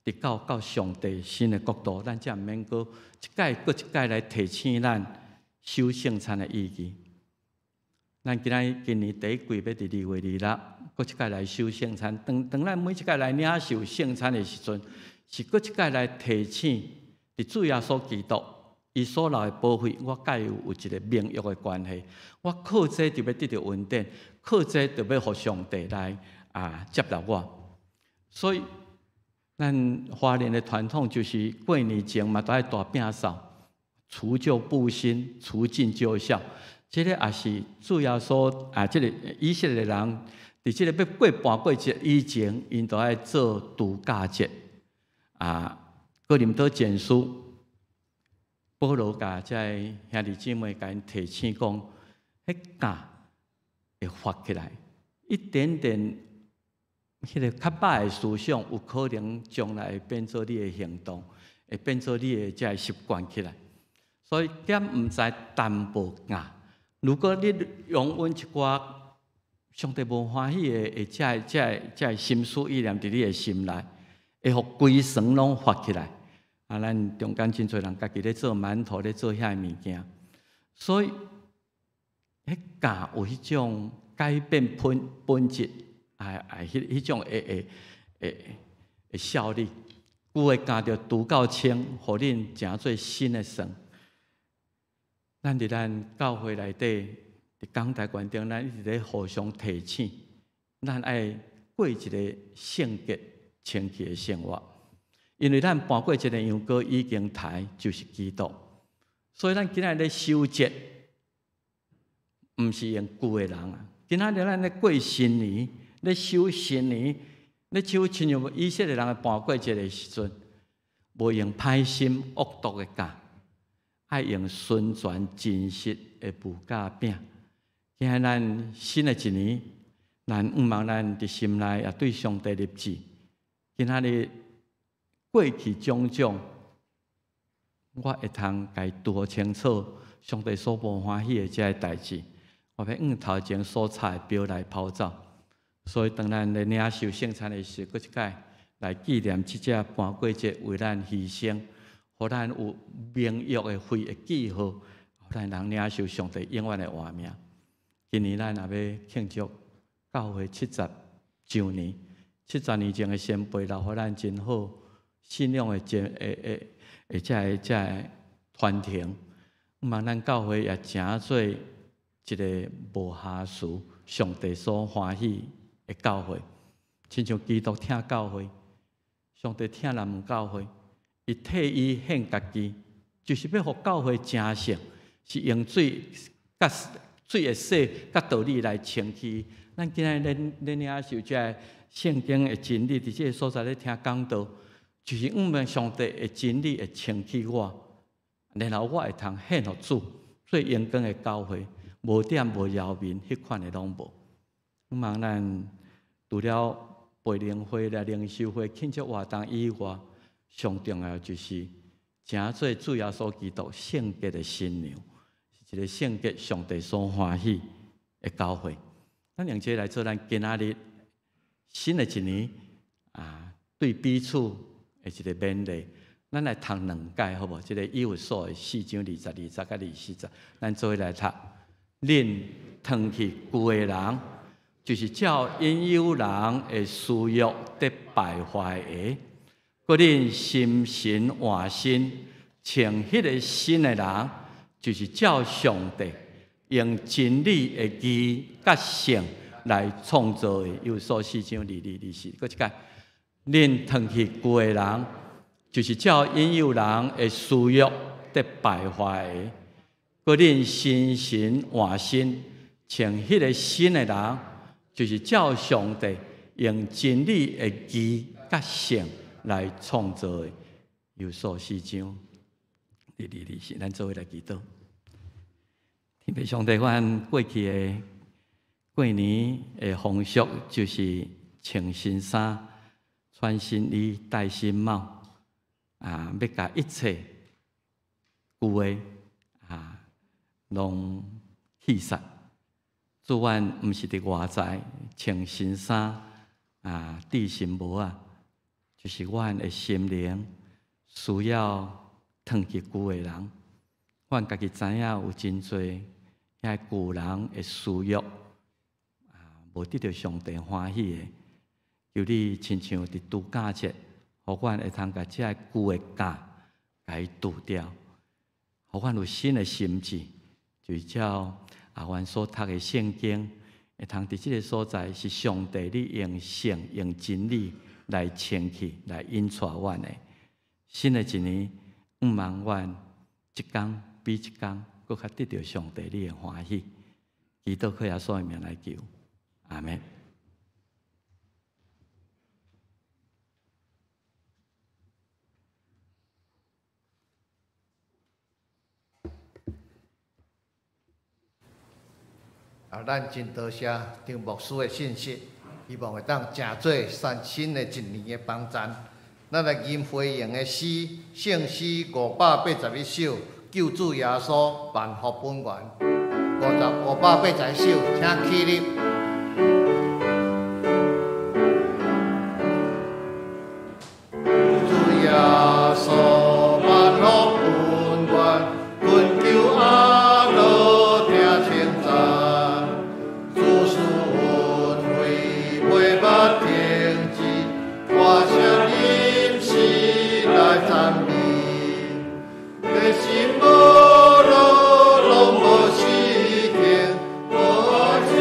直到到上帝新的國度，咱才毋免閣一擺閣一擺來提醒咱守聖餐的意義。咱今仔今年第一季欲佇2月26，閣一擺來守聖餐。當當咱每一擺來領受聖餐的時陣，是閣一擺來提醒，佇主耶穌基督伊所流的寶血，我佮伊有一個盟約的關係。我靠這就欲得著恩典，靠這就欲予上帝來接納我。所以，咱華人的傳統就是過年前嘛，都愛大摒掃，除舊布新，除盡舊酵。這個也是主耶穌啊，這個以色列人佇這个欲過盤過節以前，𪜶都愛做度假節。啊，哥林多前書，保羅共這个兄弟姊妹共𪜶提醒講，彼酵會發起來，一點點，彼个較歹的思想，有可能將來會變做你的行動，會變做你的這个習慣起來。所以，減毋知淡薄酵。如果你容允一寡上帝無歡喜的，會這个、這个、這个心思意念佇你的心內，會予規床攏發起來。啊，咱中間真濟人家己咧做饅頭，咧做遐个物件，所以，彼酵有彼種改變本質，啊啊，彼種的效力，舊的酵著除到清，予恁成做新的床。咱佇咱教會內底，佇講台觀頂，咱一直咧互相提醒，咱愛過一个聖潔、清氣的生活。因為咱盤過節的羊羔已經刣，就是基督，所以咱今仔日咧守節，毋是用舊的人啊。今仔日咱咧過新年，咧守新年，咧守親像以色列人的盤過節的時陣，無用歹心惡毒的酵，愛用純全真實的無酵餅。今仔咱新的一年，咱向望咱佇心內也對上帝立志。今仔日過去種種，我會通共伊拄清楚，上帝所無歡喜的這个代誌，我欲按頭前所插的標來跑走。所以當咱咧領受聖餐的時，閣一擺來紀念這隻盤過節為咱犧牲，予咱有盟約的血的記號，予咱通領受上帝永遠的活命。今年咱也欲慶祝教會70週年，70年前的先輩留予咱真好信仰的這的的的這个這个傳承，望咱教會也成做一个無瑕疵、上帝所歡喜的教會，親像基督疼教會，上帝疼咱們教會，伊替伊獻家己，就是欲予教會成聖，是用水佮水會洗，佮道理來清氣。咱今仔日恁領受這个聖經的真理，佇這个所在咧聽講道，就是向望上帝的真理會清氣我，然後我會通獻予主做榮光的教會，無點無枵面，彼款的攏無。向望咱除了培靈會來靈修會慶祝活動以外，上重要就是成做主耶穌基督聖潔的新娘，是一个聖潔上帝所歡喜的教會。咱用這个來做咱今仔日新的一年啊，對彼此的一个勉勵。咱來讀兩節好無？這个以弗所的四章二十二節佮二四節，咱做伙來讀。恁褪去舊的人，就是照引誘人的私欲得敗壞的；閣恁心神換新，穿彼个新的人，就是照上帝用真理的義佮聖來創造的。以弗所四章二二二四，閣一擺，恁褪去舊的人，就是照引誘人的私欲得敗壞的；閣恁心神換新，穿彼个新的人，就是照上帝用真理的義佮聖來創造的。以弗所四章二二二四，咱做伙來祈禱。天父上帝，阮過去的過年的風俗就是穿新衫、穿新衣、戴新帽，啊，欲共一切舊的啊，攏去煞。主，阮毋是佇外在穿新衫啊，戴新帽仔，就是阮的心靈需要褪去舊的人。阮家己知影有真濟遐舊人的私欲啊，無得著上帝歡喜的。求你親像佇度假節，予阮會通共這个舊的酵共伊除掉，予阮有新的心志，就是照啊，阮所讀的聖經，會通佇這个所在是上帝你用聖用真理來清氣來引帶阮的。新的一年，向望阮一工比一工閣較得著上帝你的歡喜。祈禱靠耶穌的名來求，阿們。啊，咱真多謝張牧師的信息，希望會當成做全新的一年的幫贊。咱來吟回應的詩，聖詩581首，救主耶穌萬福本源。581首，請起立。主耶穌萬福本源，懇求阿樂聽稱讚，主賜恩惠袂捌停止，歌聲臨時來讚美，你心無路攏無時停，我這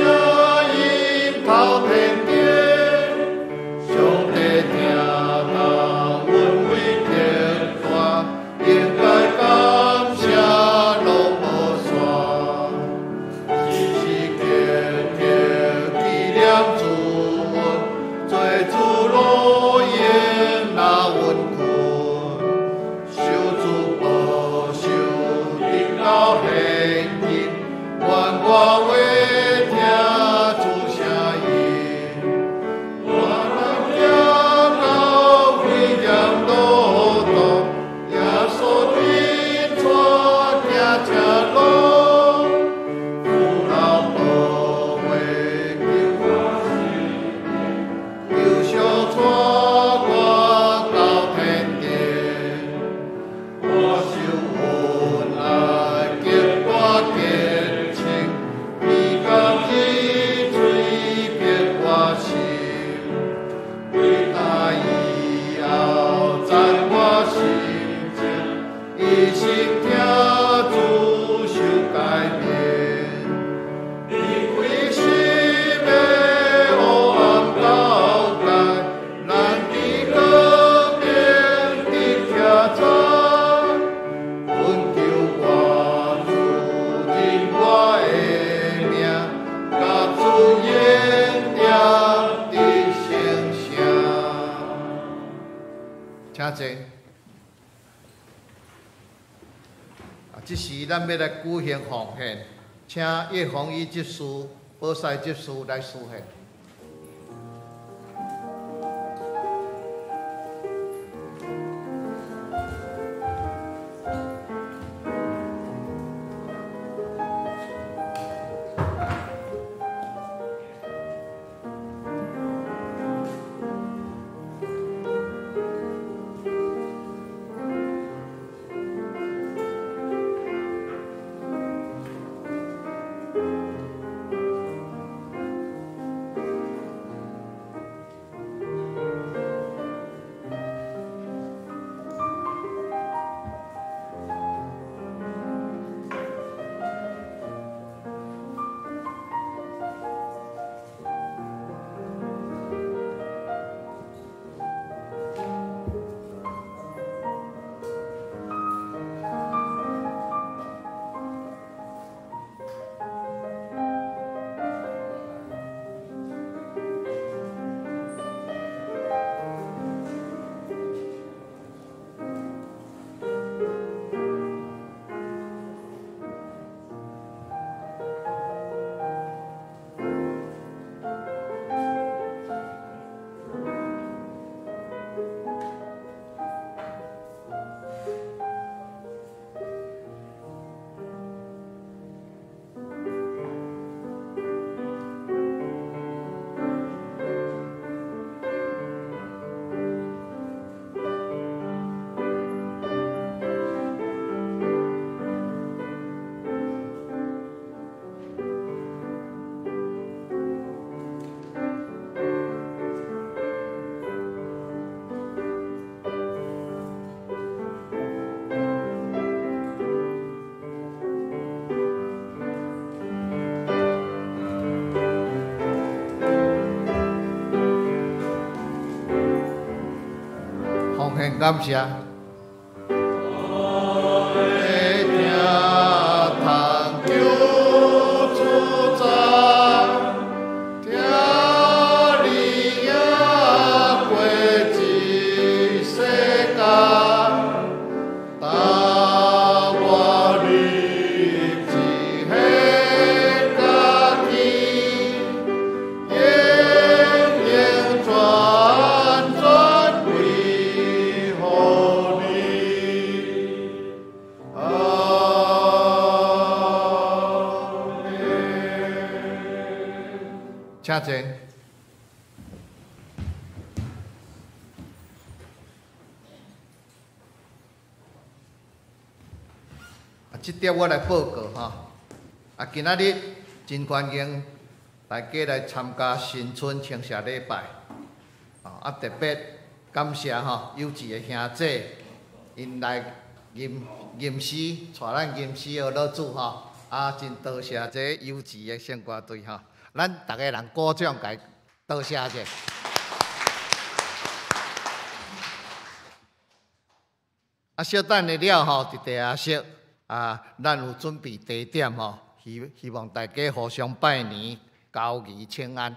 請坐。啊，這時咱欲來舉行奉獻，請葉宏一執事、寶賽執事來司獻。奉獻感謝。請坐。啊，這點我來報告吼。啊，今仔日真歡迎大家來參加新春清社禮拜。啊，特別感謝吼有志的兄姐，𪜶來吟吟詩，帶咱吟詩學老主吼。啊，真多謝這優質的聖歌隊吼。咱逐个人鼓掌，共多謝者。啊，小等下了吼，佇地下室啊，咱有準備茶點吼，希望大家互相拜年，交誼請安。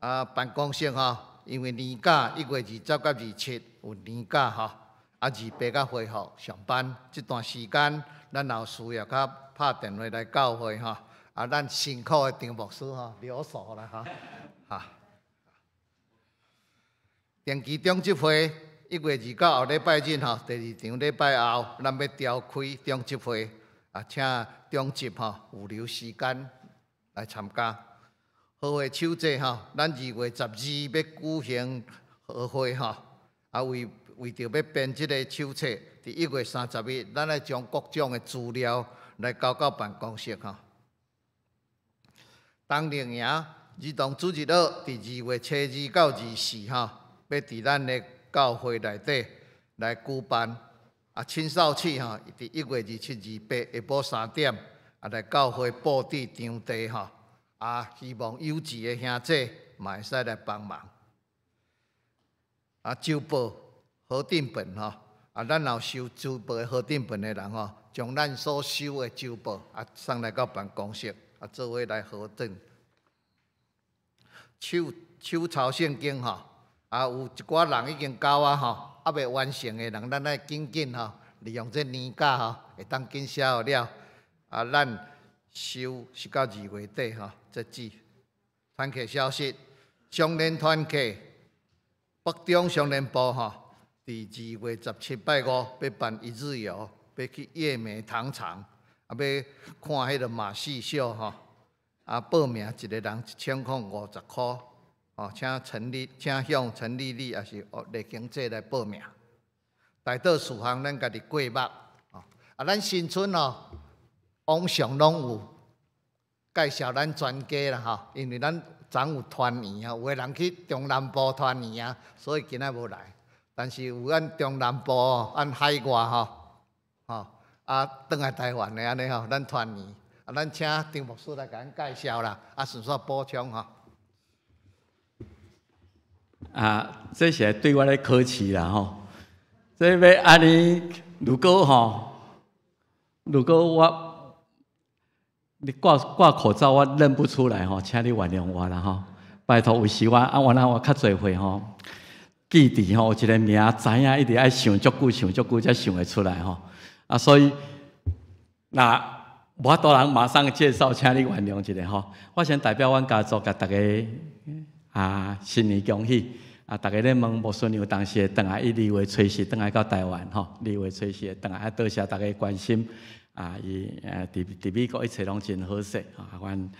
啊，辦公室吼，因為年假1月20佮27有年假吼，啊28才恢復上班。這段時間，咱若有需要，較拍電話來教會吼。啊，咱辛苦的張牧師吼，留守啦吼，哈。定期中執會1月29後禮拜日吼，第二場禮拜後，咱欲召開中執會，啊，請中執吼有留時間來參加。和會手冊吼，咱2月12欲舉行和會吼，啊為著欲編這个手冊，佇1月31，咱愛將各種的資料來交到辦公室吼。冬令營兒童主日學，佇2月初2到24吼，欲佇咱的教會內底來舉辦。啊，青少期吼，佇1月27、28下晡3點，啊來教會布置場地吼。啊，希望有志的兄弟嘛會使來幫忙。啊，周報核定本吼，啊，咱若有收周報的核定本的人吼，將咱所收的周報啊送來到辦公室。啊，做伙來核證。手抄聖經吼，啊，有一寡人已經交啊吼，猶未完成的人，咱愛緊緊吼，利用這年假吼，會當緊寫予了。啊，咱收是到二月底吼，截止。團契消息，雙連團契北中雙連部吼，佇2月17拜五欲辦一日遊，欲去葉梅糖廠，啊，欲看彼个馬戲秀吼。啊，報名一个人1050箍，哦，請陳麗，請向陳麗麗，抑是李經濟來報名。大多數項咱家己過目，哦，啊，咱新春哦，往常攏有介紹咱全家啦吼，因為咱昨有團圓啊，有的人去中南部團圓啊，所以今仔無來。但是有咱中南部、咱海外吼，吼啊，轉來台灣的按呢吼，咱團圓啊，咱請張牧師來共咱介紹啦，啊，順紲補充吼。啊，這是對我咧考試啦吼。這欲按呢，如果吼，如果我你掛掛口罩，我認不出來吼，請你原諒我啦吼。拜託，有時我啊，原來我較濟歲吼，記佇吼，有一个名知影，一直愛想足久，想足久才想會出來吼。啊，所以若無法度人馬上介紹，請你原諒一下吼。我先代表阮家族，共大家啊新年恭喜！啊，逐家咧問牧師娘當時會轉來，伊二月初四轉來到台灣吼，二月初四會轉來，啊，多謝大家關心。啊，伊佇佇美國一切攏真好勢，啊，阮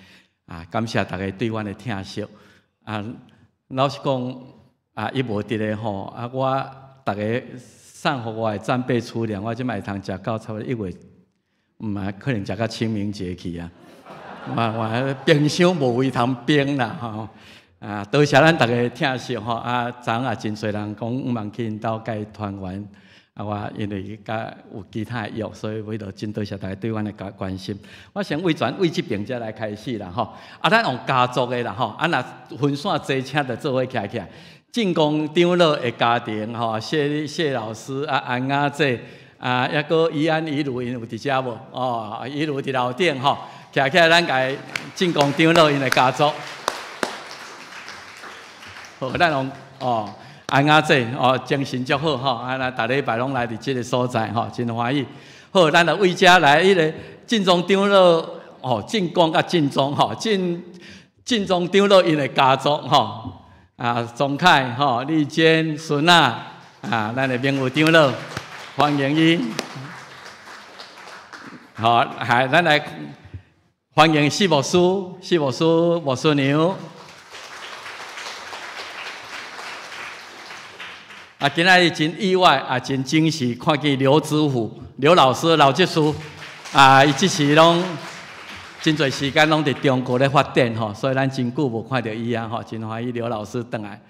啊感謝大家對阮的疼惜。啊，老實講，啊，伊無佇咧吼，啊，我逐家送予我的戰備儲糧，我這擺會通食到差不多1月，毋嘛可能食到清明節去啊。我我冰箱無位通冰啦吼。啊，多謝咱逐家疼惜吼，啊，昨昏也真濟人講向望去𪜶兜共伊團圓。啊，我因為佮有其他的約，所以為著真多謝大家對阮的關關心。我先為轉為這邊才來開始啦吼。啊，咱用家族的啦吼，啊，若分散濟，請就做伙徛起來。進公長老的家庭吼，謝謝老師啊，安雅姐啊，抑閣怡安怡如𪜶有佇遮無？哦，怡如佇樓頂吼，徛起來，咱共進公長老𪜶的家族。好，咱用哦。安雅姐哦，精神足好吼，啊，逐禮拜攏來佇這个所在吼，真歡喜。好，咱就為遮來彼个進宗長老哦，進光佮進宗吼，進進宗長老𪜶的家族吼，啊，宗凱吼，麗娟、孫仔啊，咱的明武長老，歡迎伊。好，還咱來歡迎謝牧師、謝牧師、牧師娘。啊，今仔日真意外，啊，真驚喜，看見劉知府、劉老師、老執事，啊，伊這時攏真濟時間攏佇中國咧發展吼，所以咱真久無看著伊啊吼，真歡喜劉老師轉來。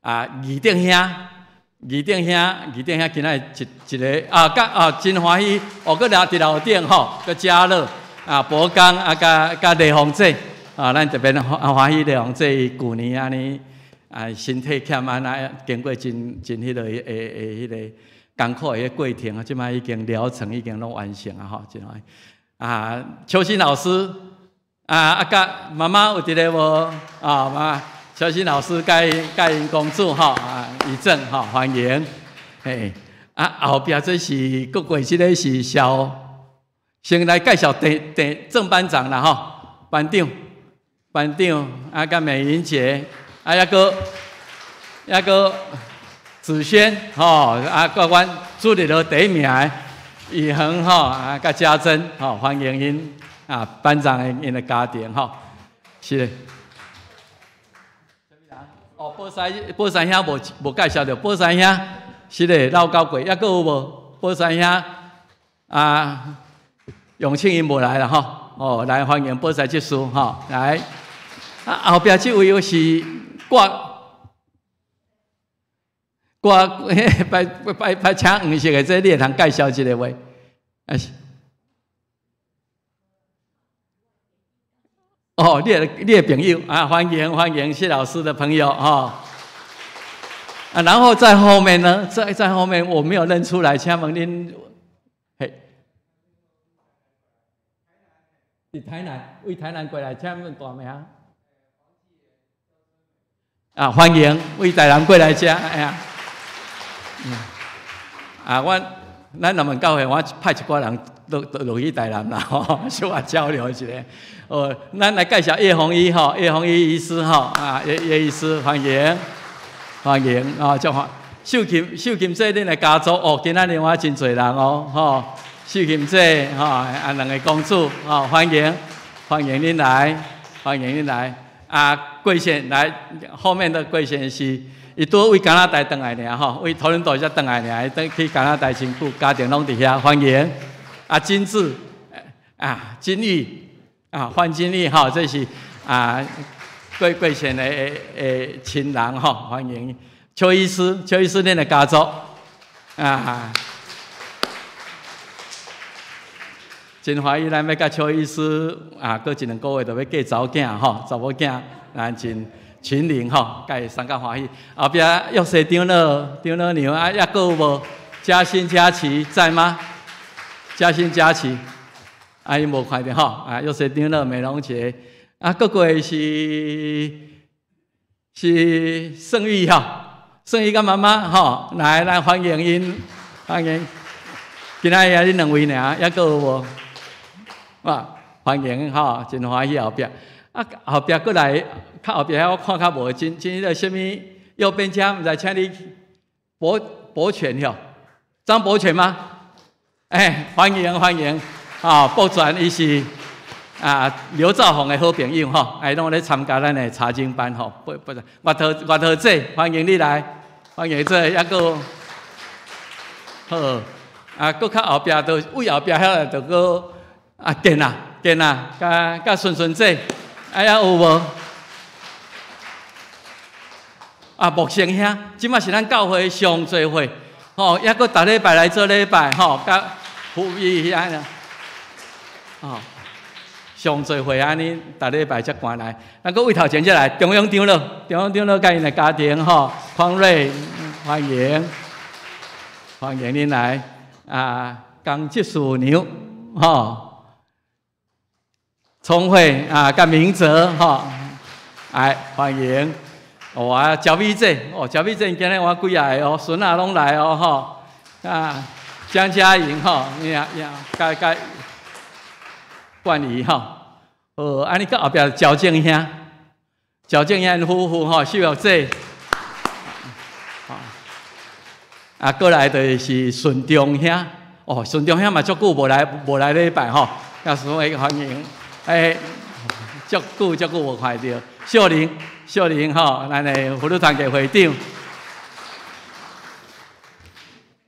啊，二頂兄，二頂兄，二頂兄，今仔日一一个啊，佮啊真歡喜，哦，閣掠佇樓頂吼，閣嘉樂啊，博剛啊，佮佮李鳳姐啊，咱特別歡喜李鳳姐伊舊年按呢。啊，身體欠安那，經過真真彼个會會彼个艱苦的過程啊，這擺已經療程已經攏完成啊吼，真歡喜。啊，秋心老師，啊啊，佮媽媽有佇咧無？啊媽，秋心老師佮佮𪜶公主吼，啊，怡正吼，歡迎。嘿，啊後壁這是閣過這个是蕭，先來介紹鄭鄭鄭班長啦吼，班長，班長啊，佮美雲姐。啊，抑閣抑閣子軒吼，啊，閣阮主日學第一名的宇恆吼，啊，佮家珍吼，歡迎𪜶啊，班長的𪜶的家庭吼，是的。哦，寶山寶山兄無無介紹著，寶山兄是的，老交過，抑閣有無？寶山兄啊，永慶𪜶無來啦吼，哦，來歡迎寶山執事吼，來。啊，後壁這位又是掛掛，擺擺擺請黃色的，這你會通介紹一下無？啊是。哦，你的你的朋友啊，歡迎歡迎謝老師的朋友哈。啊，然後在後面呢，在在後面我沒有認出來，請問恁，嘿，佇台南，為台南過來，請問大名？啊，歡迎為台南過來遮，哎呀，嗯，啊，咱南門教會，我派一寡人落落去台南啦，吼，小可交流一下。哦，咱來介紹葉宏醫吼，葉宏醫醫師吼，啊，葉葉醫師歡迎，歡迎啊，祝歡秀琴秀琴姐恁的家族哦，今仔日我真濟人哦，吼，秀琴姐吼，啊，兩個公主吼，歡迎，歡迎恁來，歡迎恁來。啊，貴縣來，後面的貴縣是。伊拄佇加拿大轉來爾吼，佇多倫多才轉來爾，伊轉去加拿大真久，家庭攏佇遐，歡迎。啊，金志，啊，金玉，啊，范金玉吼，這是啊，貴貴縣的親人吼，歡迎。邱醫師，邱醫師恁的家族，啊，真歡喜，咱欲佮邱醫師啊，閣一兩個月就欲嫁查某囝吼，查某囝，咱真。群靈吼，共伊相佮歡喜。後壁約瑟長老、長老娘啊，抑閣有無？嘉欣、嘉琪在嗎？嘉欣、嘉琪，啊，𪜶無看著吼。啊，約瑟長老、美容姐，啊，閣過是是盛玉吼，盛玉佮媽媽吼，來來歡迎𪜶，歡迎。今仔日恁兩位爾，抑閣有無？啊，歡迎吼，真歡喜後壁。啊，後壁閣來，較後壁遐我看較無真真彼個啥物右邊遮，毋知請你博博全吼，張博全嗎？欸，歡迎歡迎，啊，博全伊是啊劉兆宏的好朋友吼，哎，攏咧參加咱的查經班吼，不不是，月桃月桃姐，歡迎你來，歡迎這抑閣好，啊，閣較後壁就位後壁遐就閣啊健啊健啊，佮佮順順姐。哎呀，有無？啊，木生兄，這馬是咱教會上濟歲，吼，抑閣逐禮拜來做禮拜，吼，佮服務遐呢，吼，上濟歲按呢，逐禮拜才趕來。咱閣位頭前才來，中央長老，中央長老佮𪜶的家庭，吼，匡瑞，歡迎，歡迎恁來。啊，江執事娘，吼。聰慧啊，佮明哲吼，來歡迎。哦啊，焦美姐，哦，焦美姐今日我幾個哦，孫仔攏來哦，吼。啊，江嘉瑩吼，呀呀，佮佮冠儀吼。哦，按呢閣後壁焦正兄，焦正兄夫婦吼，秀玉姐。啊，過來就是順中兄，哦，順中兄嘛足久無來無來禮拜吼，也所以歡迎。欸，足久足久無看著，秀玲秀玲吼，咱的福祿團契會長。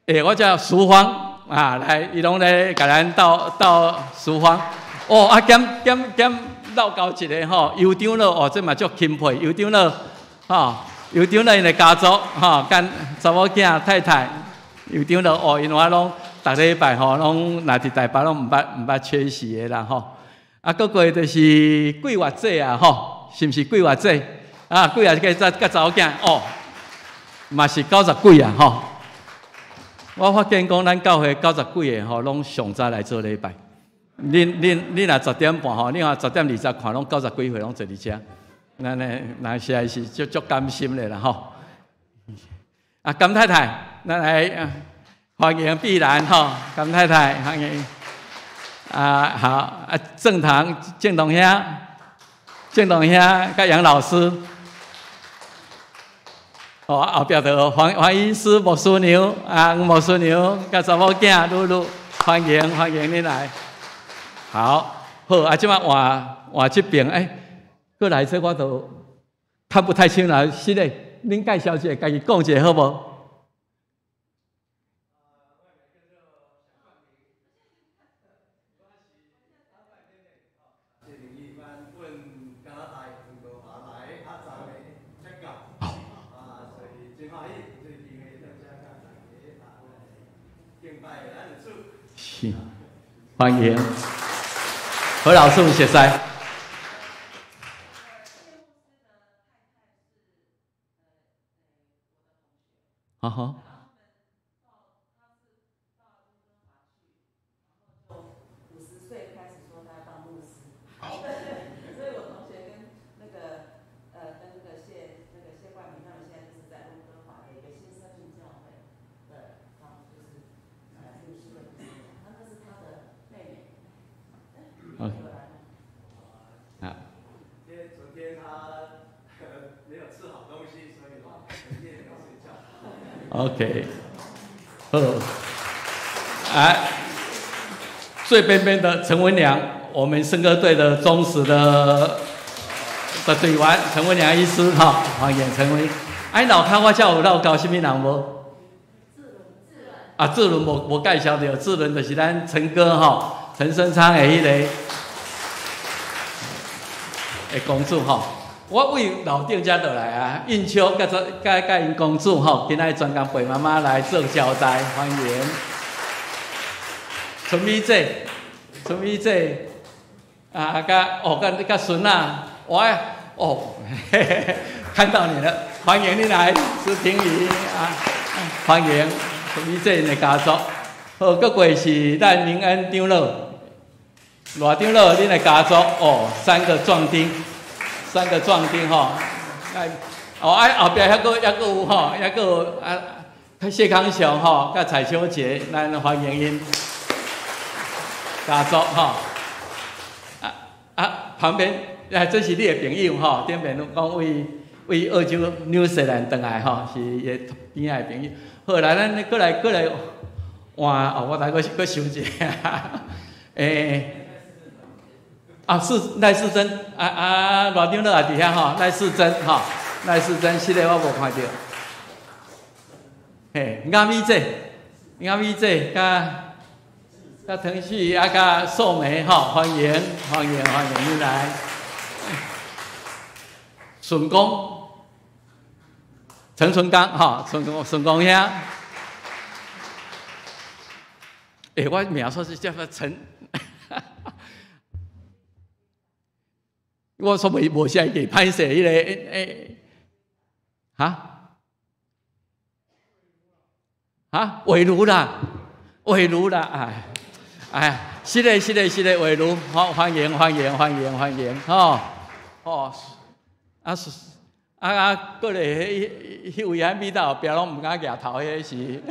欸，我叫淑芳啊，來，伊攏咧共咱鬥鬥淑芳。哦，啊，減減減落交一個吼，尤長老哦，這嘛足欽佩，尤長老吼，尤長老𪜶的家族吼，佮查某囝太太，尤長老哦，𪜶我攏逐禮拜吼，攏若佇台北攏毋捌毋捌缺席的啦吼。啊，閣過就是桂月姐啊，吼，是毋是桂月姐？啊，桂月姐佮查某囝哦，嘛是九十幾啊，吼。我發現講，咱教會九十幾个吼，攏上早來做禮拜。恁恁恁若10點半吼，你看10點20看，攏九十幾歲攏坐佇遮。咱呢，那實在是足足甘心的啦，吼。啊，甘太太，咱來歡迎碧蘭吼，甘太太歡迎。啊好啊，正堂正堂兄，正堂兄佮楊老師，哦後壁就黃黃醫師、牧師娘啊，牧師娘佮查某囝露露，歡迎歡迎恁來。好，好啊，這馬換換這邊，欸，過來這我都看不太清啦，是嘞，恁介紹一下，家己講一下好無？是，歡迎何老師，謝謝。好好。 50歲開始說他要當牧師，所以我同學跟那個跟那個謝那個謝冠明他們現在就是在溫哥華的一個新生命教會的，他們就是 OK，好，啊，最邊邊的陳文良，我們聖歌隊的忠實的隊員，陳文良醫師哈，歡迎陳文。哎，樓跤我才有漏交啥物人無？啊，志倫無介紹著，志倫就是咱陳哥吼，陳生昌的彼个的公主吼。我為樓頂遮落來啊，應秋佮佮佮𪜶公主吼，今仔專工陪媽媽來做招待，歡迎。春美姐，春美姐，啊，佮哦，佮佮孫仔，我哦，嘿嘿嘿，看到你了，歡迎你來，施婷宜啊，歡迎春美姐的家族。好，閣過是咱明恩長老，賴長老恁的家族哦，三個壯丁。三個壯丁吼，哎，哦，啊後壁還閣還閣有吼，還閣有啊，謝康雄吼，佮彩秋姐，咱歡迎𪜶家族吼。啊啊，旁邊啊，這是你的朋友吼，頂面攏講為為澳洲紐西蘭轉來吼，是伊的邊仔的朋友。好，來咱閣來閣來換哦，我來閣閣想一下，欸。啊，是賴世珍，啊啊，賴長老也佇遐吼，賴世珍吼，賴世珍，這個我無看著。嘿，亞美姐，亞美姐，佮佮騰旭啊，佮素梅吼，歡迎歡迎歡迎你來。順光，陳純剛吼，順光順光兄。欸，我名說是叫做陳。我說袂無寫記，歹勢彼個欸，哈？哈？偉如啦，偉如啦，哎，哎，是的，是的，是的，偉如，好，歡迎，歡迎，歡迎，歡迎，吼，哦，啊是，啊啊，閣來彼彼位喺尾頭後壁攏毋敢舉頭，彼個是。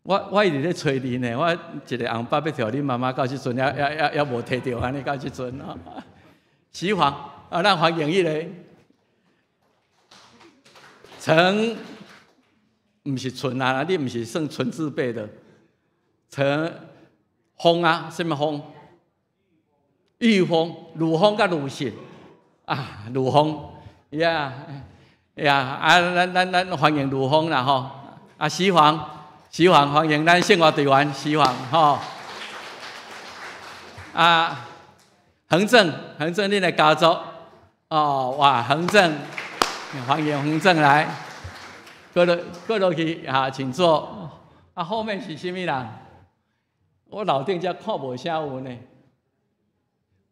我一直咧揣你呢，我一个紅包欲予恁媽媽，到這陣猶猶猶猶無提著，按呢到這陣吼。徐煌，啊，咱歡迎彼个陳，毋是純啊，你毋是算純字輩的，陳峰啊，啥物峰？玉峰、魯峰佮魯信啊，魯峰，呀呀，啊，咱咱咱歡迎魯峰啦吼，啊，徐煌。徐煌，歡迎咱聖樂隊員徐煌吼。啊，恒正，恒正，恁的家族哦，哇，恒正，歡迎恒正來，過落過落去啊，請坐。啊，後面是啥物人？我樓頂遮看無啥有呢。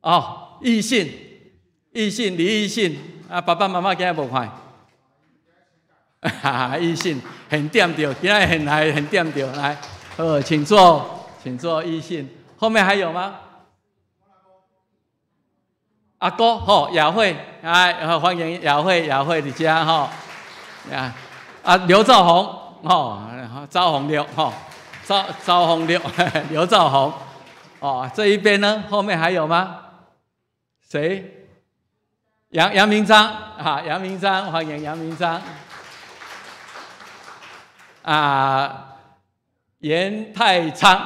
哦，異信，異信，李異信，啊，爸爸媽媽今日無看。哈哈，異信現點著，今仔現來現點著，來，好，請坐，請坐。異信後面還有嗎？阿哥，吼，雅慧，來，歡迎雅慧，雅慧佇遮吼，啊，啊，劉兆宏，吼，趙宏六，吼，趙趙宏六，劉兆宏，哦，這一邊呢，後面還有嗎？誰？楊楊明章，哈，楊明章，歡迎楊明章。啊，嚴太昌，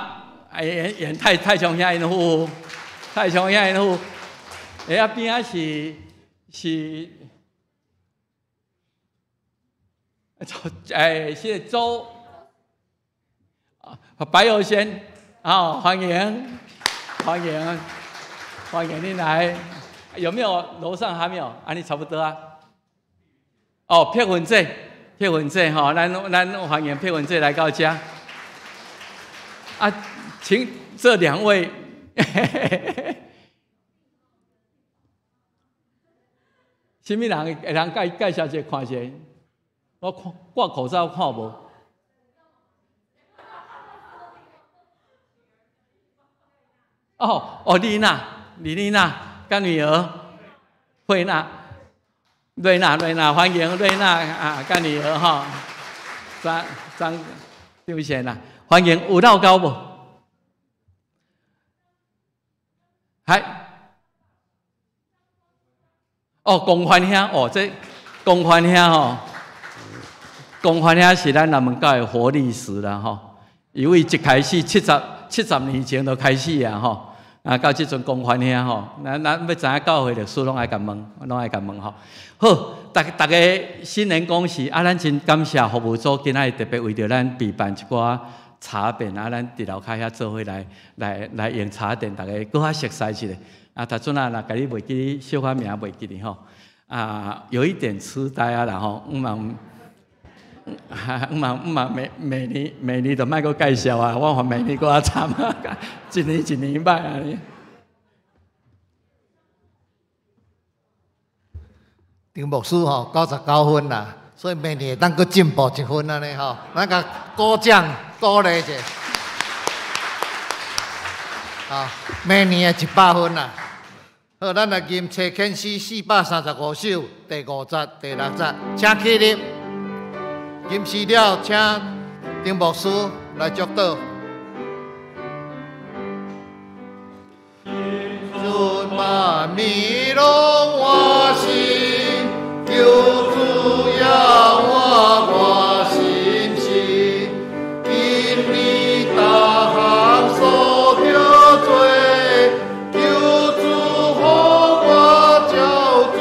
啊，嚴嚴太太雄兄𪜶夫婦，太雄兄𪜶夫婦，欸啊邊仔是是，欸，是周，啊，白友賢，啊，歡迎，歡迎，歡迎你來，有沒有樓上還沒有？啊，你差不多啊。哦，撇雲姐。撇雲姐吼，咱咱歡迎撇雲姐來到遮。啊，請這兩位，啥物人會通介介紹一下看一下？我看掛口罩看無。哦哦，麗娜，李麗娜，佮女兒慧娜。瑞娜，瑞娜，歡迎瑞娜啊，佮女兒吼，張張張賢啊，歡迎有鬧交無？還哦，龔凡兄哦，這江帆兄吼，江帆兄是咱南门教的活歷史啦吼。因為一開始70年前就開始啊吼，啊到這陣江帆兄吼，咱欲知影教會歷史，攏愛共問，攏愛共問吼。好，逐逐家新年恭喜啊！咱真感謝服務組今仔日特別為著咱備辦一寡茶點啊，咱佇樓跤遐做伙來用茶點，逐家閣較熟似一下。啊，頭陣啊，若共你袂記，小可名袂記哩吼。啊，有一點痴呆啊啦吼，毋嘛，毋嘛毋嘛，每年都莫閣介紹啊，我看明年閣較慘啊，一年一年歹按呢。張牧師吼99分啦，所以明年會當閣進步一分按呢吼，咱共鼓掌鼓勵者。啊，明年會100分啦。好，咱來吟齊天詩435首第五節、第六節，請起立。吟詩了，請張牧師來祝禱。主萬民攏換新，求主耶和華心事，今年逐項所著做，求主予我照準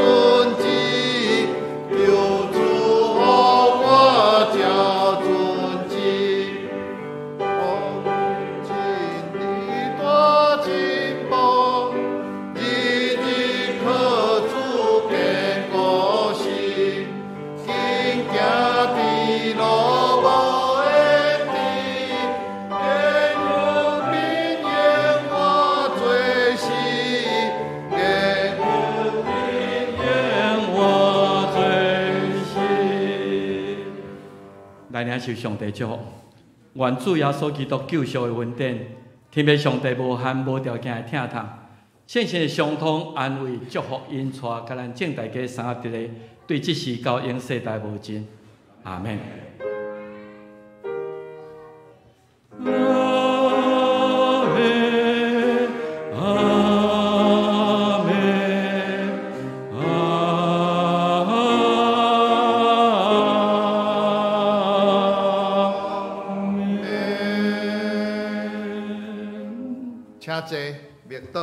旨，求主予我照準旨，真理大進步，日日靠主堅固心，緊行佇路無緣地，願有免淹我罪死，願有免淹我罪死。來領受上帝祝福，願主耶穌基督救贖的恩典，天父上帝無限無條件的疼痛，聖神的相通安慰祝福引帶，共咱眾大家三合一个，對這時到永世代無盡。阿們。阿們，阿們，阿們。請坐，默禱。